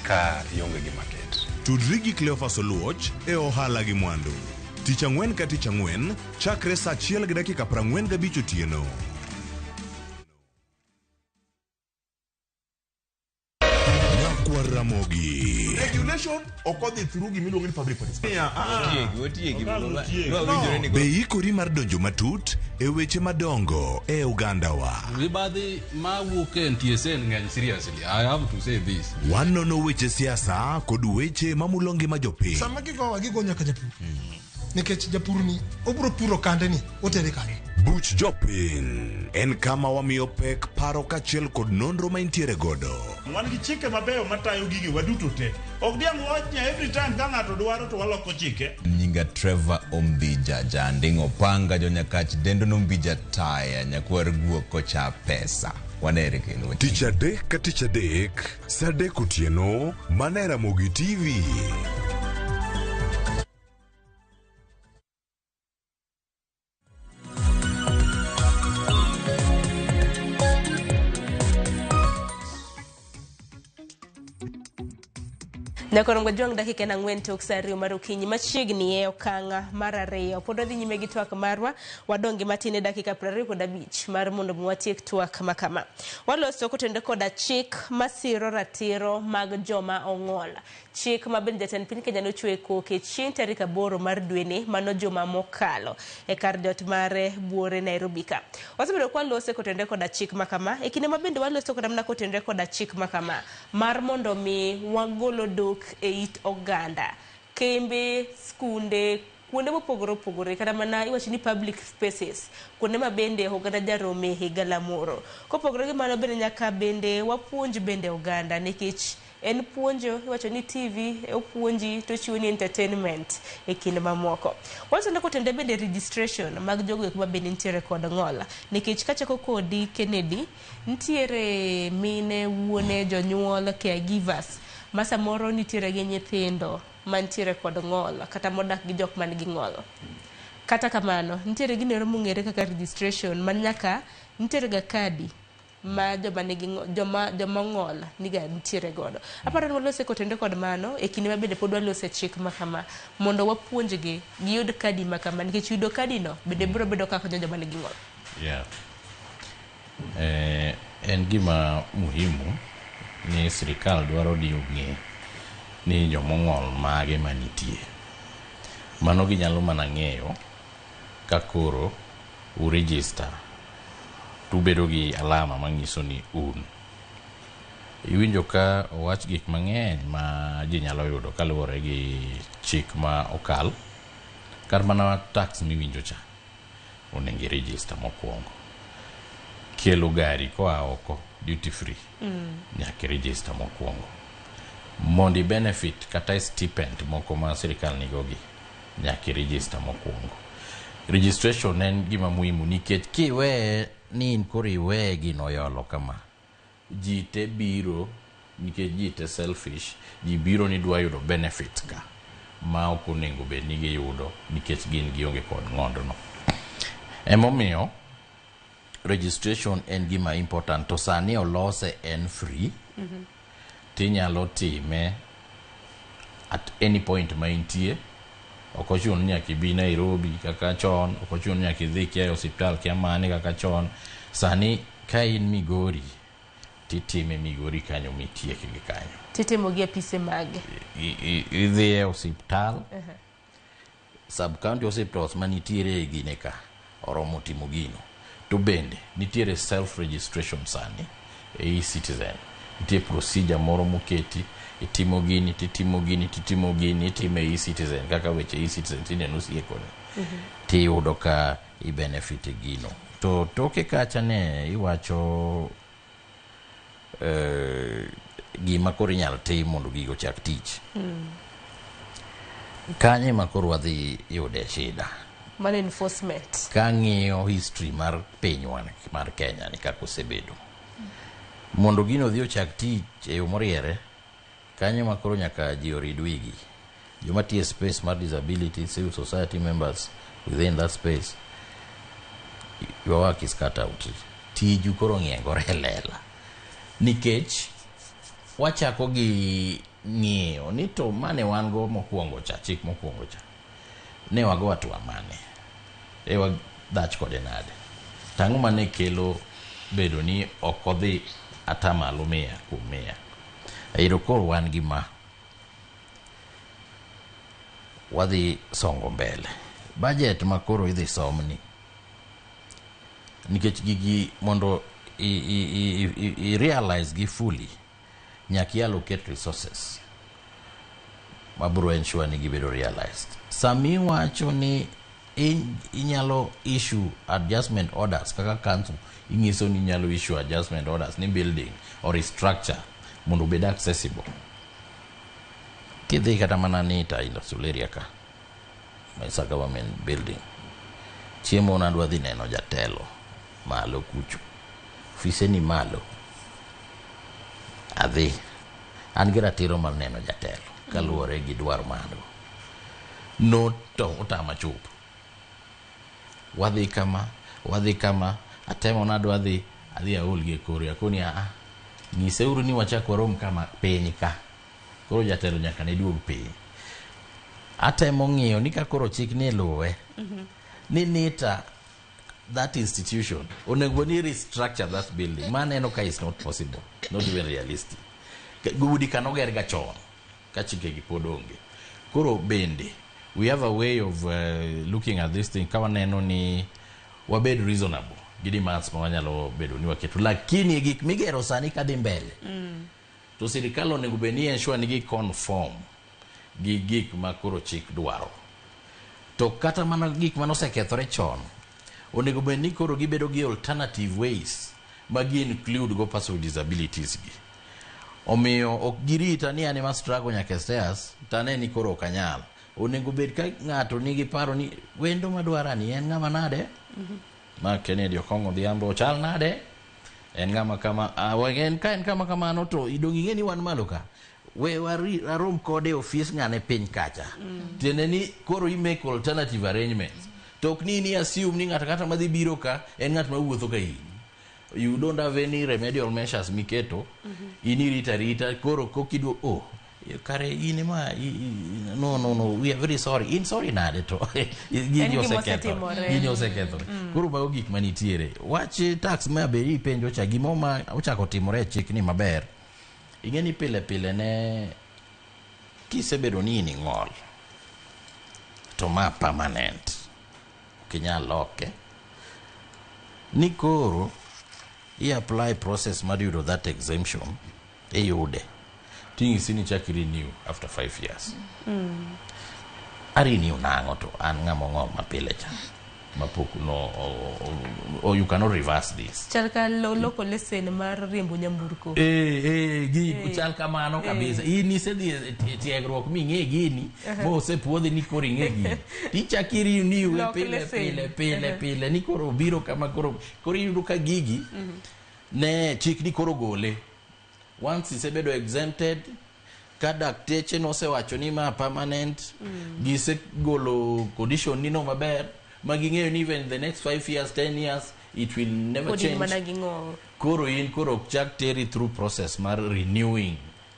ka ionge gi market. Tudri gi Cleophas Oluoch e ohala gi mwandu. Tich ang'wen ka tich ang'wen chakre saa 1:45 otieno. Nyakwar Ramogi. Regulation ok odhi through gimiluongo ni public participation. Be ikori mar donjo matut e weche madongo e ogandawa. Mibadhi mawuok e NTSA ng'eny seriously. I have to say this. Wanono weche siasa kod weche mamulo ngima jopiny. Sama gigowa gigo nyaka japur. Nikech japur ni obro puro kande ni otere kanye. Buch jopiny en kama wamiyo pek paro kaachiel kod nonro ma intiere godo. Wan gi chike mabeyo matayo gigi waduto te. Ok diang' wach ni every time ka ng'ato dwaro to waloko chike. Nyinga Trevor Ombija Janding'o Panga jonyakach dendo nombija taya nyakwar guok kocha pesa. Wanere kendo. Tich adek ka tich adek saa 3 otieno mana e Ramogi TV. Nyakorongo Jwang' dakika en 4 tok saa 2 mar okinyi machiegni e okang' mar 2. Pod wadhi nyime gi twak marwa, wadong' gi matin e dakika 25 mar mondo mi watiek twak makama. Waloso kotenore koda chik masiro ratiro mag joma ong'ol. Chik ma bende jatend piny Kenya nochiwo koke chieng' tarik 8 mar dweni mano juma mokalo e kar jot mare Buore Nairobi ka. Wasebedo kwa lose kotenore koda chik makama e kinde ma bende waloso kata mana kotenore koda chik makama mar mondo mi wagolo dok e it oganda, kembe, skunde, kuonde mopogore opogore kata mana iwacho ni public spaces, kuonde ma bende oganda jarome higa lamoro. Kopogore gi mano bende nyaka bende wapuonj bende oganda nikech en puonjo iwacho ni TV opuonji to chiwo ni entertainment e kinde mamoko. Wacho kotenore bende registration mag jogo eko ma bende nitiere kod ng'ol nikech kachako kodi Kennedy, nitiere mine, wuone, jonyuol, caregivers ma samoro nitiere gi nyithindo mantiere kod ng'ol kata modak gi jok man gi ng'ol. Kata kamano nitiere gino mong'ere kaka registration man nyaka nitiere ga kadi ma joma nigi joma joma ong'ol niga nitiere godo. Aparo ni walose kotenore kod mano e kinde ma bende pod walose chik ma kama mondo wapuonjgi giyud kadi ma kama nikech yudo kadi no bende biro bedo ka konyo joma nigi ng'ol. Yeah. En gima muhimu ni sirikal dwaro ni ong'e ni jomong'ol mage manitie. Mano ginyalo mana ng'eyo ka koro u register tubedo gi alama manyiso ni un. Iwinjo ka owach gik mang'eny ma ji nyalo yudo kaluwore gi chik ma okal. Kar mana tax miwinjo cha onego i register mokwongo. Kelo gari koa oko duty free nyaka i register mokwongo. Mondo i benefit kata stipend moko ma sirikal nigo gi nyaka i register mokwongo. Registration en gima muhimu nikech kiweye ni in koro iweye gino oyolo kama, ji te biro nikech ji te selfish, ji biro ni dwa yudo benefit ka ma ok onego bed ni giyudo nikech gin gionge kod ng'ondono. Emomiyo registration en gima important to sani olose en free tinyalo time at any point ma intie. Ok ochuno ni nyaka ibi Nairobi kaka chon, ok ochuno ni nyaka idhi kia e osiptal kia mane kaka chon. Sani ka in Migori titime Migori kanyo mitiek gi kanyo. Titimo gi apise mage. Idhi e osiptal, sub county hospitals manitiere e gine ka oromo timo gino. To bende nitiere self registration sani e e-citizen. Nitie procedure moro moketi, itimo gini, titimo gini, titimo gini, itime e e-citizen kaka weche e-citizen tinde nosiekoni. Tiyudo ka i benefit e gino. To toke kacha ne iwacho gima koro inyalo tim mondo gigo ochak tich. Kanyo ema koro wadhi yude shida. Mano enforcement. Kang'iyo history mar pinywa mar Kenya ni kaka osebedo. Mondo gino odhi ochak tich e yo moriere, kanyo ema koro nyaka ji orid wigi. Joma tiyo e space mar disability, civil society members within that space, your work is cut out. Tiju koro ng'iengore e lela. Nikech wachako gi ng'iyo ni to mane wan go mokwongo cha, chik mokwongo cha, ne wago hatua mane? E wadhach kode nade? Tang'o mane kelo bedo ni ok odhi atamalo 100%? Ero koro wan gi ma. Wadhi songo mbele. Budget ma koro idhi somni. Nikech gigi mondo i realize gi fully, nyaka i allocate resources mabiro ensure ni gibedo realized. Sami wacho ni inyalo issue adjustment orders kaka council, inyiso ni inyalo issue adjustment orders ni building or structure mondo obed accessible. Kidhi kata mana NITA industrial area ka, Mesa government building, chiemo nadwa dhi neno jatelo malo kucho, ofise ni malo, adhi an gi ratiro mar neno jatelo kaluwore gi dwaro ma an go. No to otama chopo. Wadhi kama, wadhi kama, atemo nadwa dhi, adhi aol gi e kore, akoni aa, nyiseuru ni wachak warom kama piny ka. Koro jatelo nyaka ne duog piny. Atemo ng'iyo ni ka koro chik ni luwe, ni NITA that institution onego ni restructure that building. Maneno ka is not possible, not even realistic. Udi kanoger ga chon ka chike gi pod onge. Koro bende we have a way of looking at this thing ka waneno ni wabed reasonable gi demands ma wanyalo bedo ni waketo, lakini gik migero sani kadhi mbele to sirikal onego bed ni ensure ni gi conform gi gik ma koro chik dwaro. To kata mana gik mane osekethore chon onego bed ni koro gibedo gi alternative ways ma gi include go person with disabilities gi. Omiyo ok girita ni an ema struggle nyaka e stairs tane ni koro ok anyal. Onego bed ka ng'ato nigi paro ni wendo madwarani en ng'ama nade? Ma Kennedy Okong'o Odhiambo ochal nade? En ng'ama kama, en ka en kama kamano to idong' ing'e ni wan malo ka. We warom kode e ofis ng'ane piny kacha. Tiende ni koro i make alternative arrangements. To ok ni assume ni ng'ato kata madhi biro ka en ng'at ma wuotho ka in. You don't have any remedial measures miketo. In irita arita koro kokidwo, oh, kare in ema no, no, no, we are very sorry. In sorry nade to gini En gima osekethore. osetimore. Gini osekethore. Koro mago gik manitiere. Wach tax ma be ipenjo cha, gimo ma ochako timore e chik ni maber. Ing'e ni pile pile ne kisebedo ni in ing'ol to ma permanent, ok inyal loke, ni koro i apply process mar yudo that exemption, iyude ting'isi ni chak renew after 5 years. A renew nang'o to an ng'ama ong'ol mapile cha mapok no o, you cannot reverse this. Chal ka loko lesen mar riembo nyamburko. Eh, gi chal kamano kabisa. In isedhi e tiegruok ming'e gini, mosepuodhi ni koro ing'e gini, tichak irenew Lok pile lesen. pile pile pile ni koro obiro kama koro iyudo ka gigi ne chik ni koro gole. Once isebedo exempted, ka dakteche nosewacho ni ma permanent, gisegolo condition ni no maber ma ging'eyo ni even the next 5 years, 10 years, it will never Pod in change. Mana gi ng'ol. Koro in koro ok chak teri through process mar renewing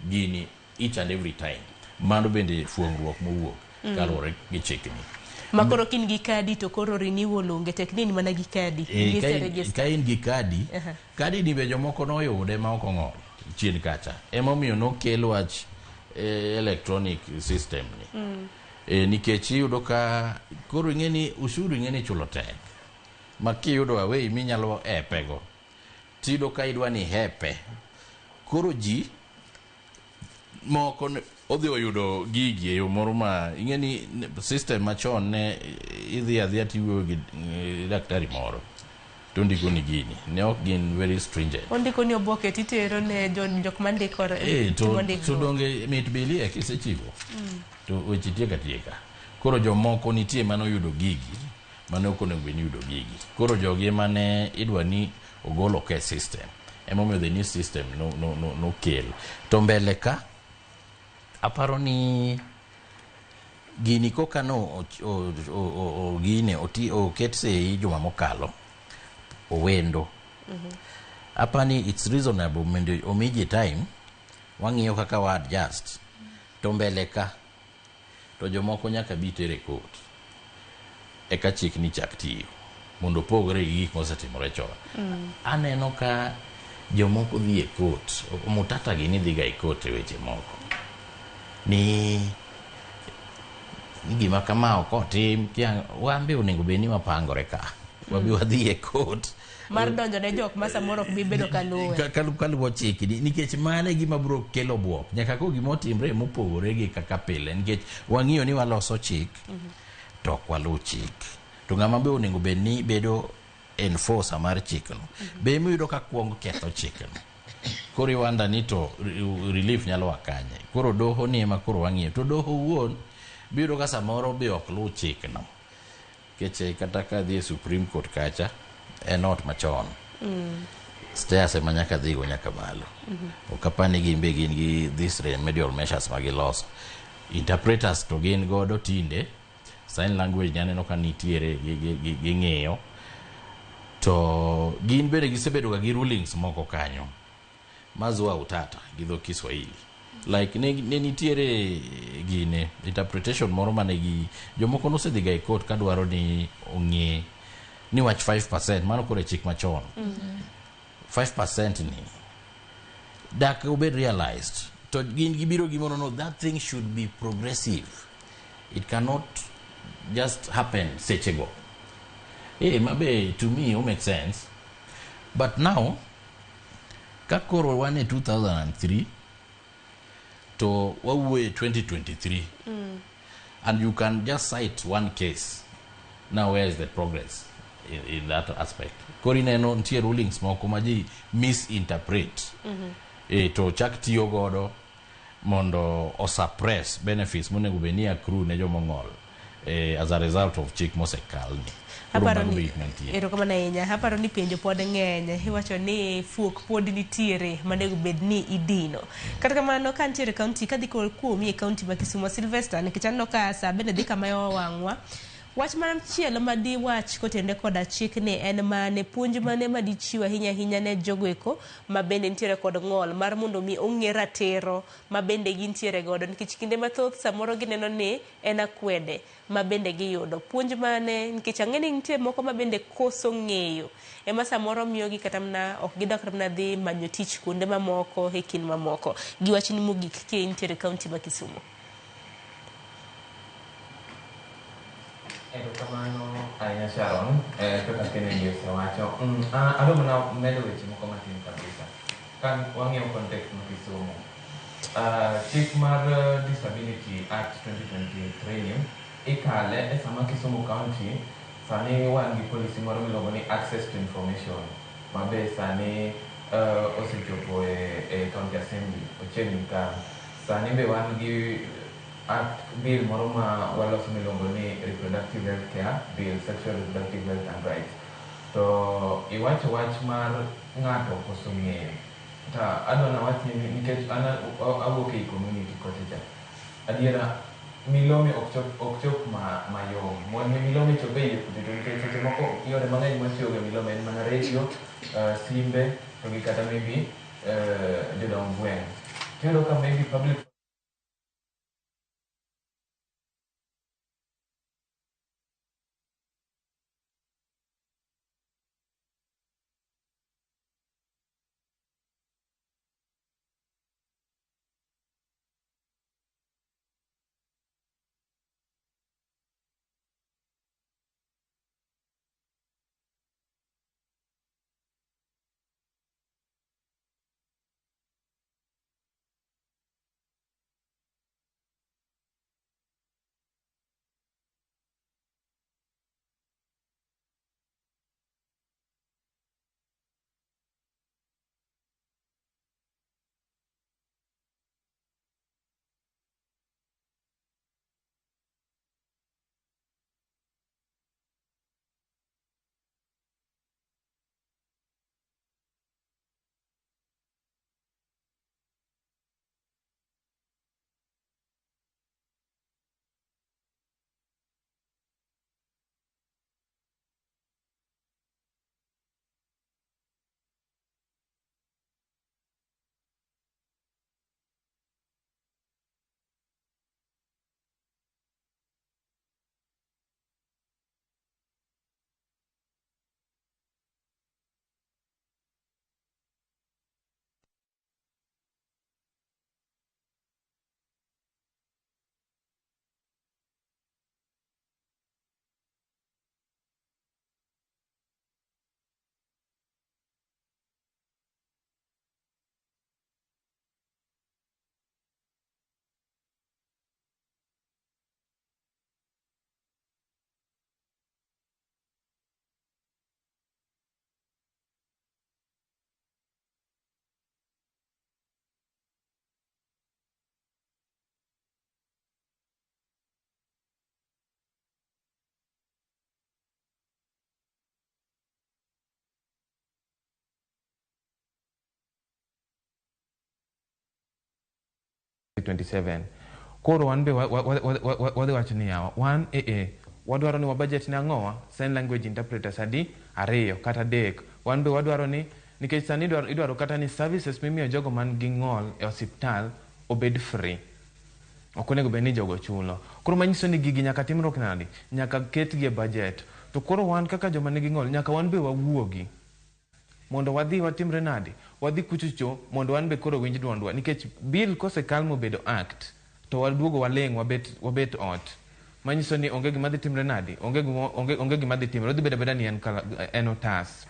gini each and every time. Mano bende fuong'ruok mowuok kaluwore gi chikni. Ma koro kin gi kadi to koro renewal onge, tek ni in mana gi kadi. Ka in- Giseregister. Ka in gi kadi, kadi ni be jomoko noyude ma ok ong'ol chien kacha, emomiyo nokel wach electronic system ni. Nikech iyudo ka koro ing'e ni ushuru, ing'e ni chulo tek ma kiyudo away minyalo epego, tiyudo ka idwa ni hepe. Koro ji moko odhi oyudo gigi e yo moro ma ing'e ni system machon ne idhi adhiya tiwuoyo gi daktari moro to ondiko ni gini ne ok gin very stringent. Ondiko ni oboke titero ne jok mandikore. To, timo to ndikruok. Donge mit bilie kisechiwo to weche tieka tieka. Koro jomoko nitie manoyudo gigi mane ok onego bed ni yudo gigi. Koro jogi ema ne idwa ni ogol oko e system, emomiyo the new system no nokel to mbele ka. Aparo ni gini koka no gine oti oket sei juma mokalo owendo. Apani it's reasonable mondo omi ji time wang'iyo kaka wa adjust to mbele ka to jomoko nyaka bi tere court eka chik ni chak tiyo mondo opogre gi gik mosetimore chon. Aneno ka jomoko dhi e court, mutata gini dhiga e court e weche moko ni gima kama ok otim kia, wan be onego bed ni wapangore ka wabi wadhi e court mar donjo ne jok ma samoro ok bi bedo ka luwe. Kaluwo chikni, nikech mano e gima biro kelo buok nyaka ko gima otimre mopogore gi kaka pile, nikech wang'iyo ni waloso chik to ok waluw chik, to ng'ama be onego bed ni bedo enforcer mar chikno be emiyudo ka kuong ketho chikno. Koro iwanda ni to relief nyalo a kanye? Koro doho ni ema koro wang'iyo to doho wuon biyudo ka samoro be ok luw chikno, nikech kata ka dhi e Supreme Court kacha en ot machon, stairs ema nyaka dhigo nyaka malo. Ok apar ni gin be gin gi this remedial measures ma giloso. Interpreters to gin godo tinde, sign language ni aneno ka nitiere ging'iyo to gin bende gisebedo ga gi rulings moko kanyo mazua utata gi dho Kiswahili, like ne nitiere gine interpretation moro mane gi jomoko nosedhiga e court kadwaro ni ong'e ni wach 5% mano koro e chik machon, 5% ni dak obed realized, to gin gibiro gimoro no that thing should be progressive, it cannot just happen sechego. Mabe to me o make sense, but now ka koro wan e 2003 to wawuoye 2023 and you can just cite one case, now where is the progress in that aspect? Koro ineno nitie rulings moko ma ji misinterpret to chak tiyo godo mondo osuppress benefits monego bed ni accrue ne jomong'ol as a result of chik mosekalni. Koro Aparo mago ni be gik mantie. Erokamano ahinya. Aparo ni penjo pod ng'eny. Iwacho ni fuok pod nitiere manego bed ni idino. Kata kamano ka nitiere kaunti kadhi kuomi e kaunti ma Kisumu, Sylvester, nikech aneno ka sa bende dhi kama wang'wa. Wach machielo ma diwach kotenore koda chikni en mane, puonj mane madichiw ahinya ahinya ne jogo eko ma bende nitiere kod ng'ol mar mondo mi ong'e ratiro ma bende gintiere godo, nikech kinde mathoth samoro gineno ni en akwede ma bende giyudo. Puonj mane, nikech ang'e ni nitie moko ma bende koso ng'eyo ema samoro miyogi kata mana ok gidok kata mana dhi manyo tich kuonde mamoko e kind mamoko. Gi wachni mogik ka intiere e kaunti ma Kisumu. Erokamano ahinya Sharon, kaka Kennedy osewacho. Adwa mana medo weche moko matin kabisa. Ka wang'iyo context ma Kisumu, chik mar Disability Act 2023 ni ikale e sama Kisumu County sani wan gi policy moro miluongo ni access to information ma be sani osechopo e county assembly ochiegni kalo. Sani be wan gi act bill moro ma waloso miluongo ni reproductive health care bill, sexual reproductive health and rights. To iwacho wach mar ng'ato koso ng'eyo. Ta adwa nawach ni nikech an awuok ei community kocha cha. Adiera milome ok chop mayom. Mondo mi milome chop e iye kucho to nikech seche moko yore mang'eny mwatiyogo e milome en mana radio, simbe to gi kata maybe jodong gweng'. Tiyudo ka maybe public 27. Koro wan be wadhi wacho ni yawa, wan wadwaro ni wa budget ne ang'owa sign language interpreters adi 2 kata 3. Wan be wadwaro ni nikech sani idwaro kata ni services mimiyo jogo man gi ng'ol e osiptal obed free. Ok onego bed ni jogo chulo. Koro manyiso ni gigi nyaka timruok nadi? Nyaka ketgi e budget. To koro wan kaka joma nigi ng'ol nyaka wan be wawuogi mondo wadhi watimre nadi? Wadhi kuchocho mondo wan be koro winj duondwa. Nikech bill kosekal mobedo act to waduogo waling' wabet ot. Manyiso ni onge gima dhi timre nadi? Onge gima dhi timre. Odhi bedo abeda ni en otas.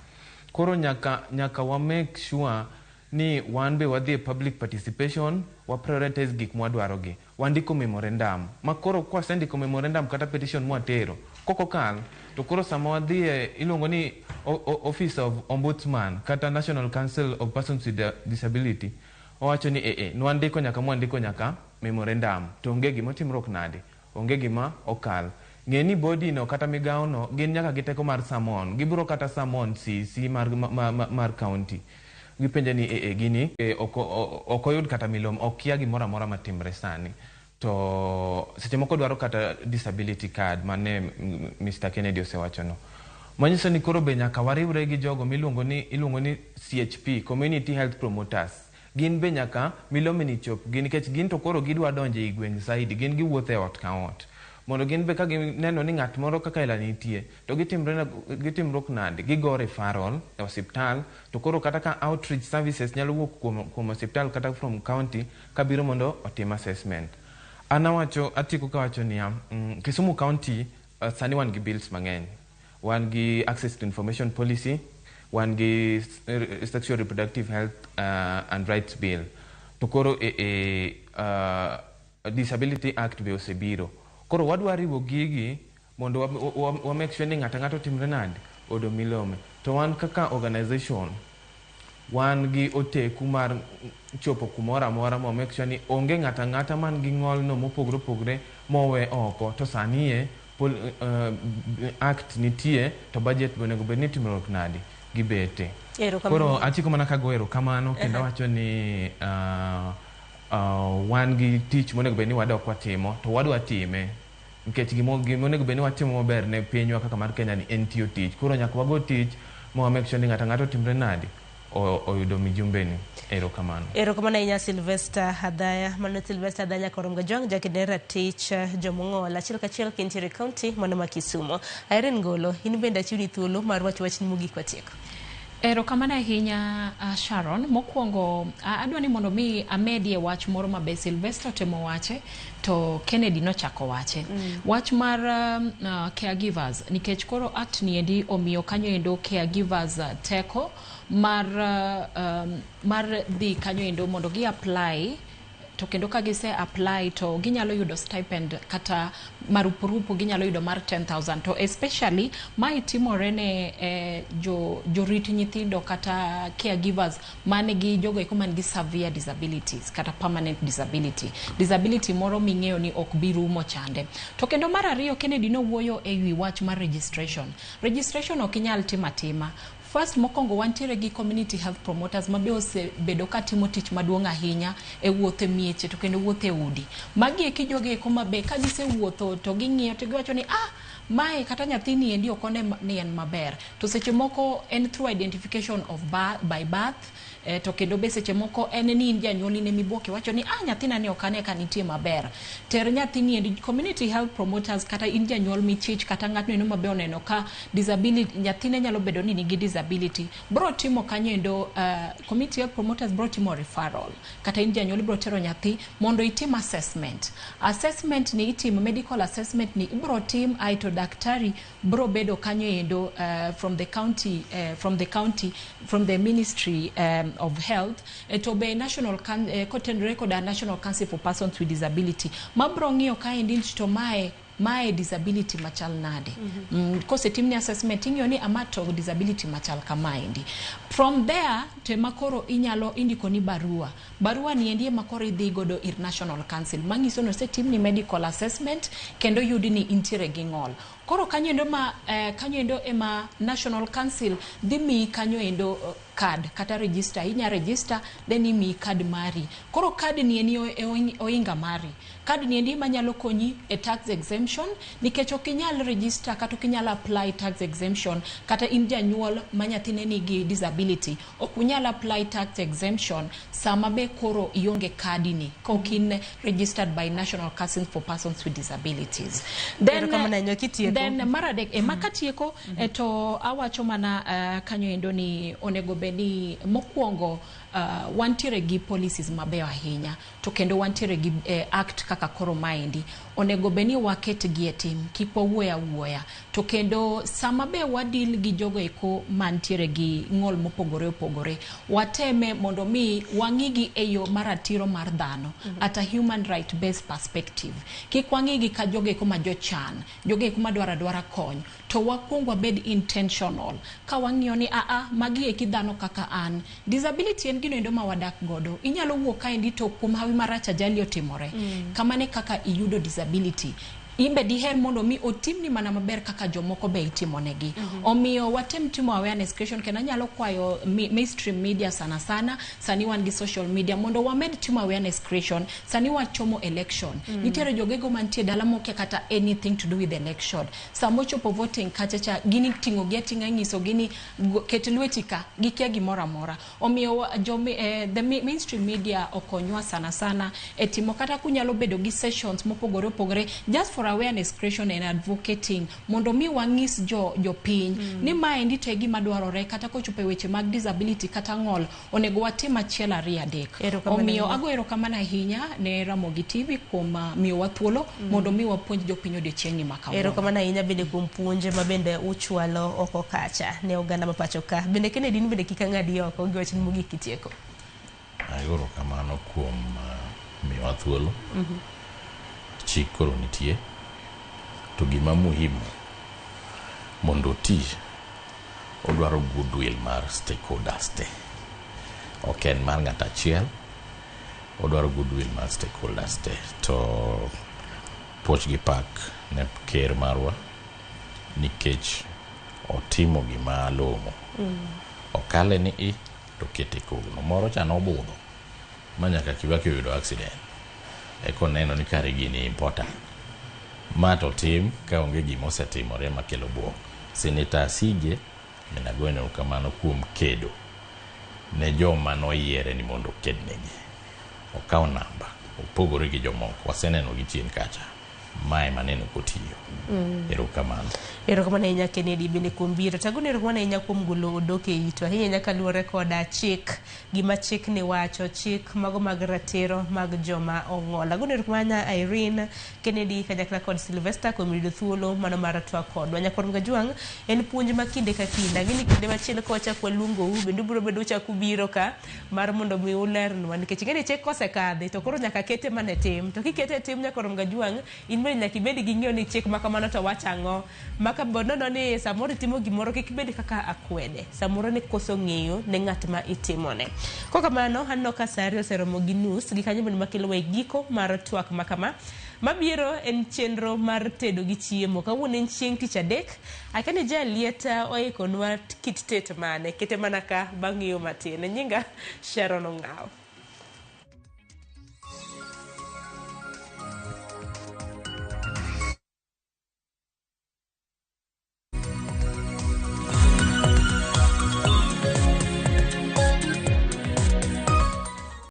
Koro nyaka wa make sure ni wan be wadhi e public participation, wa prioritize gik mwadwaro gi. Wandiko memorandum. Ma koro kwasendiko memorandum kata petition mwatero, kokokal, to koro sama wadhi e iluongo ni Office of Ombudsman kata National Council of Persons with Disability, owacho ni nwandiko nyaka mwandiko nyaka memorandum. To onge gima otimruok nade? Onge gima okal. Ng'e ni body no kata migawo no gin nyaka gi teko mar summon. Gibiro kata summon CC mar county. Gipenje ni gini ok oyud kata milome, okia gimoro amora matimre sani. To seche moko dwaro kata disability card mane Mr. Kennedy osewachono. Manyiso ni koro be nyaka wariwre gi jogo miluongo ni iluongo ni CHP, Community Health Promoters. Gin be nyaka milome ni chopgi nikech gin to koro gidwa donjo ei gweng' saidi, gin giwuotho e ot ka ot. Mondo gin be ka gineno ni ng'at moro kaka ila nitie, to gitimruok nade? Gigo referral e osiptal, to koro kata ka outreach services nyalo wuok kuom osiptal kata from county kabiro mondo otim assessment. An awacho, atieko kawacho niya, Kisumu County sani wan gi bills mang'eny. Wan gi access to information policy, wan gi sexual reproductive health and rights bill. To koro Disability Act be osebiro. Koro wadwa riwo gigi mondo wa make sure ni ng'ato ang'ato otimre nade? Oyudo milome. To wan kaka organization, wan gi oteku mar chopo kumoro amora ma make sure ni onge ng'ato ang'ata man gi ng'olno mopogore opogore mowe oko. To sani e act nitie to budget be onego bed ni timruok nade? Gibete. Koro achiko mana kago erokamano kendo awacho ni wan gi tich monego bed ni wadok watimo to wadwa time nikech gimonego bed ni watimo maber ne pinywa kaka mar Kenya ni en tiyo tich. Koro nyaka wago tich ma wa make sure ni ng'ato ang'ato otimre nade? Oyudo mijumbe ni. Erokamano. Erokamano ahinya Sylvester Adhaya. Mano Sylvester Adhaya Nyakorom Gajwang', jaked ratich jomong'ol achiel kachiel kintiere county mano ma Kisumo. Irene Ngolo, in bende achiwni thuolo mar wacho wachni mogik watieko. Erokamano ahinya Sharon. Mokwongo adwa ni mondo mi amedie wach moro mabe Sylvester otemo wache to Kennedy nochako wache. Wach mar caregivers, nikech koro act ni endi omiyo kanyo endo caregivers teko mar dhi kanyo endo mondo gi apply, to kendo ka gise apply to ginyalo yudo stipend kata marupurupu ginyalo yudo mar 10,000. To especially mae timore ne jorit nyithindo kata caregivers manigi jogo eko man gi severe disabilities kata permanent disability, disability moro ming'eyo ni ok bi rumo chande. To kendo mar ariyo, Kennedy nowuoyo e wi wach mar registration. Registration ok inyal timo atima. First, mokwongo wantiere gi community health promoters mabe osebedo katimo tich maduong' ahinya e wuotho e mieche to kendo wuotho e udi. Magi eki jogi eko mabe ka gisewuotho to ging'iyo to giwacho ni mae kata nyathini endi ok one ni en maber. To seche moko en through identification of by birth, to kendo be seche moko en ni in janyuol in emibuok iwacho ni nyathina ni ok ane ka nitie maber. Ter nyathini endi community health promoters kata in janyuol michich kata ng'atno eno mabe oneno ka disability nyathine nyalo bedo ni nigi disability, bro timo kanyo endo community health promoters bro timo referral kata in janyuol ibro tero nyathi mondo itim assessment. Assessment ni itimo medical assessment ni ibro tim aeto daktari bro bedo kanyo endo from the county, from the Ministry of Health, to be national kotenore koda National Council for Persons with Disability mabro ng'iyo kaendi to mae disability machal nade. Kosetimni assessment ing'iyo ni ama to disability machal kamaendi. From there to ema koro inyalo indikoni barua. Barua ni endi ema koro idhi godo ir National Council manyiso ni osetimni medical assessment kendo yudi ni intiere gi ng'ol. Koro kanyo endo ma kanyo endo ema National Council dhi miyi kanyo endo card kata register. Inya register then imiyi card mari. Koro card ni endi oinga mari. Card ni endi manyalo konyi e tax exemption nikech ok inyal register kata ok inyal apply tax exemption kata in janyuol ma nyathine nigi disability ok unyal apply tax exemption sama be koro ionge card ni ka ok in registered by National Council for Persons with Disabilities. Then mar adek ema katieko to awacho mana kanyo endo ni onego bed ni mokwongo wantiere gi policies mabeyo ahinya to kendo wantiere gi act kaka koro maendi onego bed ni waket gi e tim kik wawuoyo awuoya. To kendo sama be wadil gi jogo eko mantiere gi ng'ol mopogore opogore wateme mondo mi wang'igi e yo maratiro mar dhano at a human right based perspective. Kik wang'igi ka jogo eko ma jochan, jogo eko madwaro adwara kony, to wakwong wabed intentional ka wang'iyo ni magi eki dhano kaka an. Disability en gino endo ma wadak godo. Inyalo wuok kaendi to kuom hawi marach ajali otimore. Kamane kaka iyudo disability. Imbe diher mondo mi otimni mana maber kaka jomoko be itimonegi. Omiyo watem timo awareness creation, kendo anyalo kwayo mainstream media sana sana, sani wan gi social media, mondo wamed timo awareness creation. Sani wachomo election. Nitiere jogego mantie dala mokia kata anything to do with election. Sama ochopo voting kacha cha, gini ting'o gi ating'a, nyiso gi ni ket lweti ka, gikia gimoro amora. Omiyo the mainstream media okonywa sana sana e timo kata kunyalo bedo gi sessions mopogore opogore just for awareness creation and advocating, mondo mi wang'is jo jopiny ni maendi to e gima dwarore. Kata kochopo e weche mag disability kata ng'ol, onego watim achiel, ariyo, adek. Erokamano Omiyo ahinya. ago erokamano ahinya ne Ramogi TV kuom miyowa thuolo mondo mi wapuonj jopiny odiochieng'ni ma kawuono. Erokamano ahinya bende kuom puonj ma bende uchwalo oko kacha ne oganda ma pacho ka. Bende Kennedy, in bende kik ang'adi oko gi wachni mogik kitieko. Agoro kamano kuom miyowa thuolo. Chik koro nitie, to gima muhimu mondo oti, odwaro goodwill mar stakeholders te. Ok en mar ng'ato achiel, odwaro goodwill mar stakeholders te. To puoch gi pak ne ker marwa nikech otimo gima long'o. Okale ni i to kete kogno moro cha nobudho ma nyaka Kibaki oyudo accident eka oneno ni kare gini important. Ma to tim ka onge gima osetimore makelo buok. Senator Asige bende agoyone erokamano kuom kedo ne joma noyiere ni mondo oked negi. Okawo namba, opogore gi jomoko, waseneno gi chien kacha. Mae maneno kotiyo. Erokamano. Erokamano ahinya Kennedy bende kuom biro. Tagone erokamano ahinya kuom golo odok e itwa. Ahinya ahinya kaluwore koda chik, gima chik ni wacho, chik mago mag ratiro mag joma ong'ol. Agone erokamano Irene, Kennedy kanyakla kod Sylvester kuom yudo thuolo mano mar twak kodwa. Nyakwar Mgajwang' en puonj ma kinde ka kinde. Ang'e ni kinde machielo ka wachak waluongou, bende ubiro bedo uchak ubiro ka mar mondo mi ulernwa, nikech ing'e ni chik kosekadhi to koro nyaka kete mana e tim. To kikete e tim, nyakwar Mgajwang', in bende nyaka ibed gi ng'eyo ni chik ma kamano to wacho ang'o. Ma ka nono ni samoro itimo gimoro, kik bed kaka akwede. Samoro ni koso ng'eyo ne ng'at ma itimone. Kokamano, aneno ka sa 2 oseromo gi nus, gi kanyo bende makelowa e giko mar twak ma kama. Mabiro en chenro mar tedo gi chiemo. Kawuono en chieng' tich adek. Akia ni jalieta oikonwa kit tet mane. Kete mana ka bang' ng'iyo matin. Nyinga Sharon Ong'aw.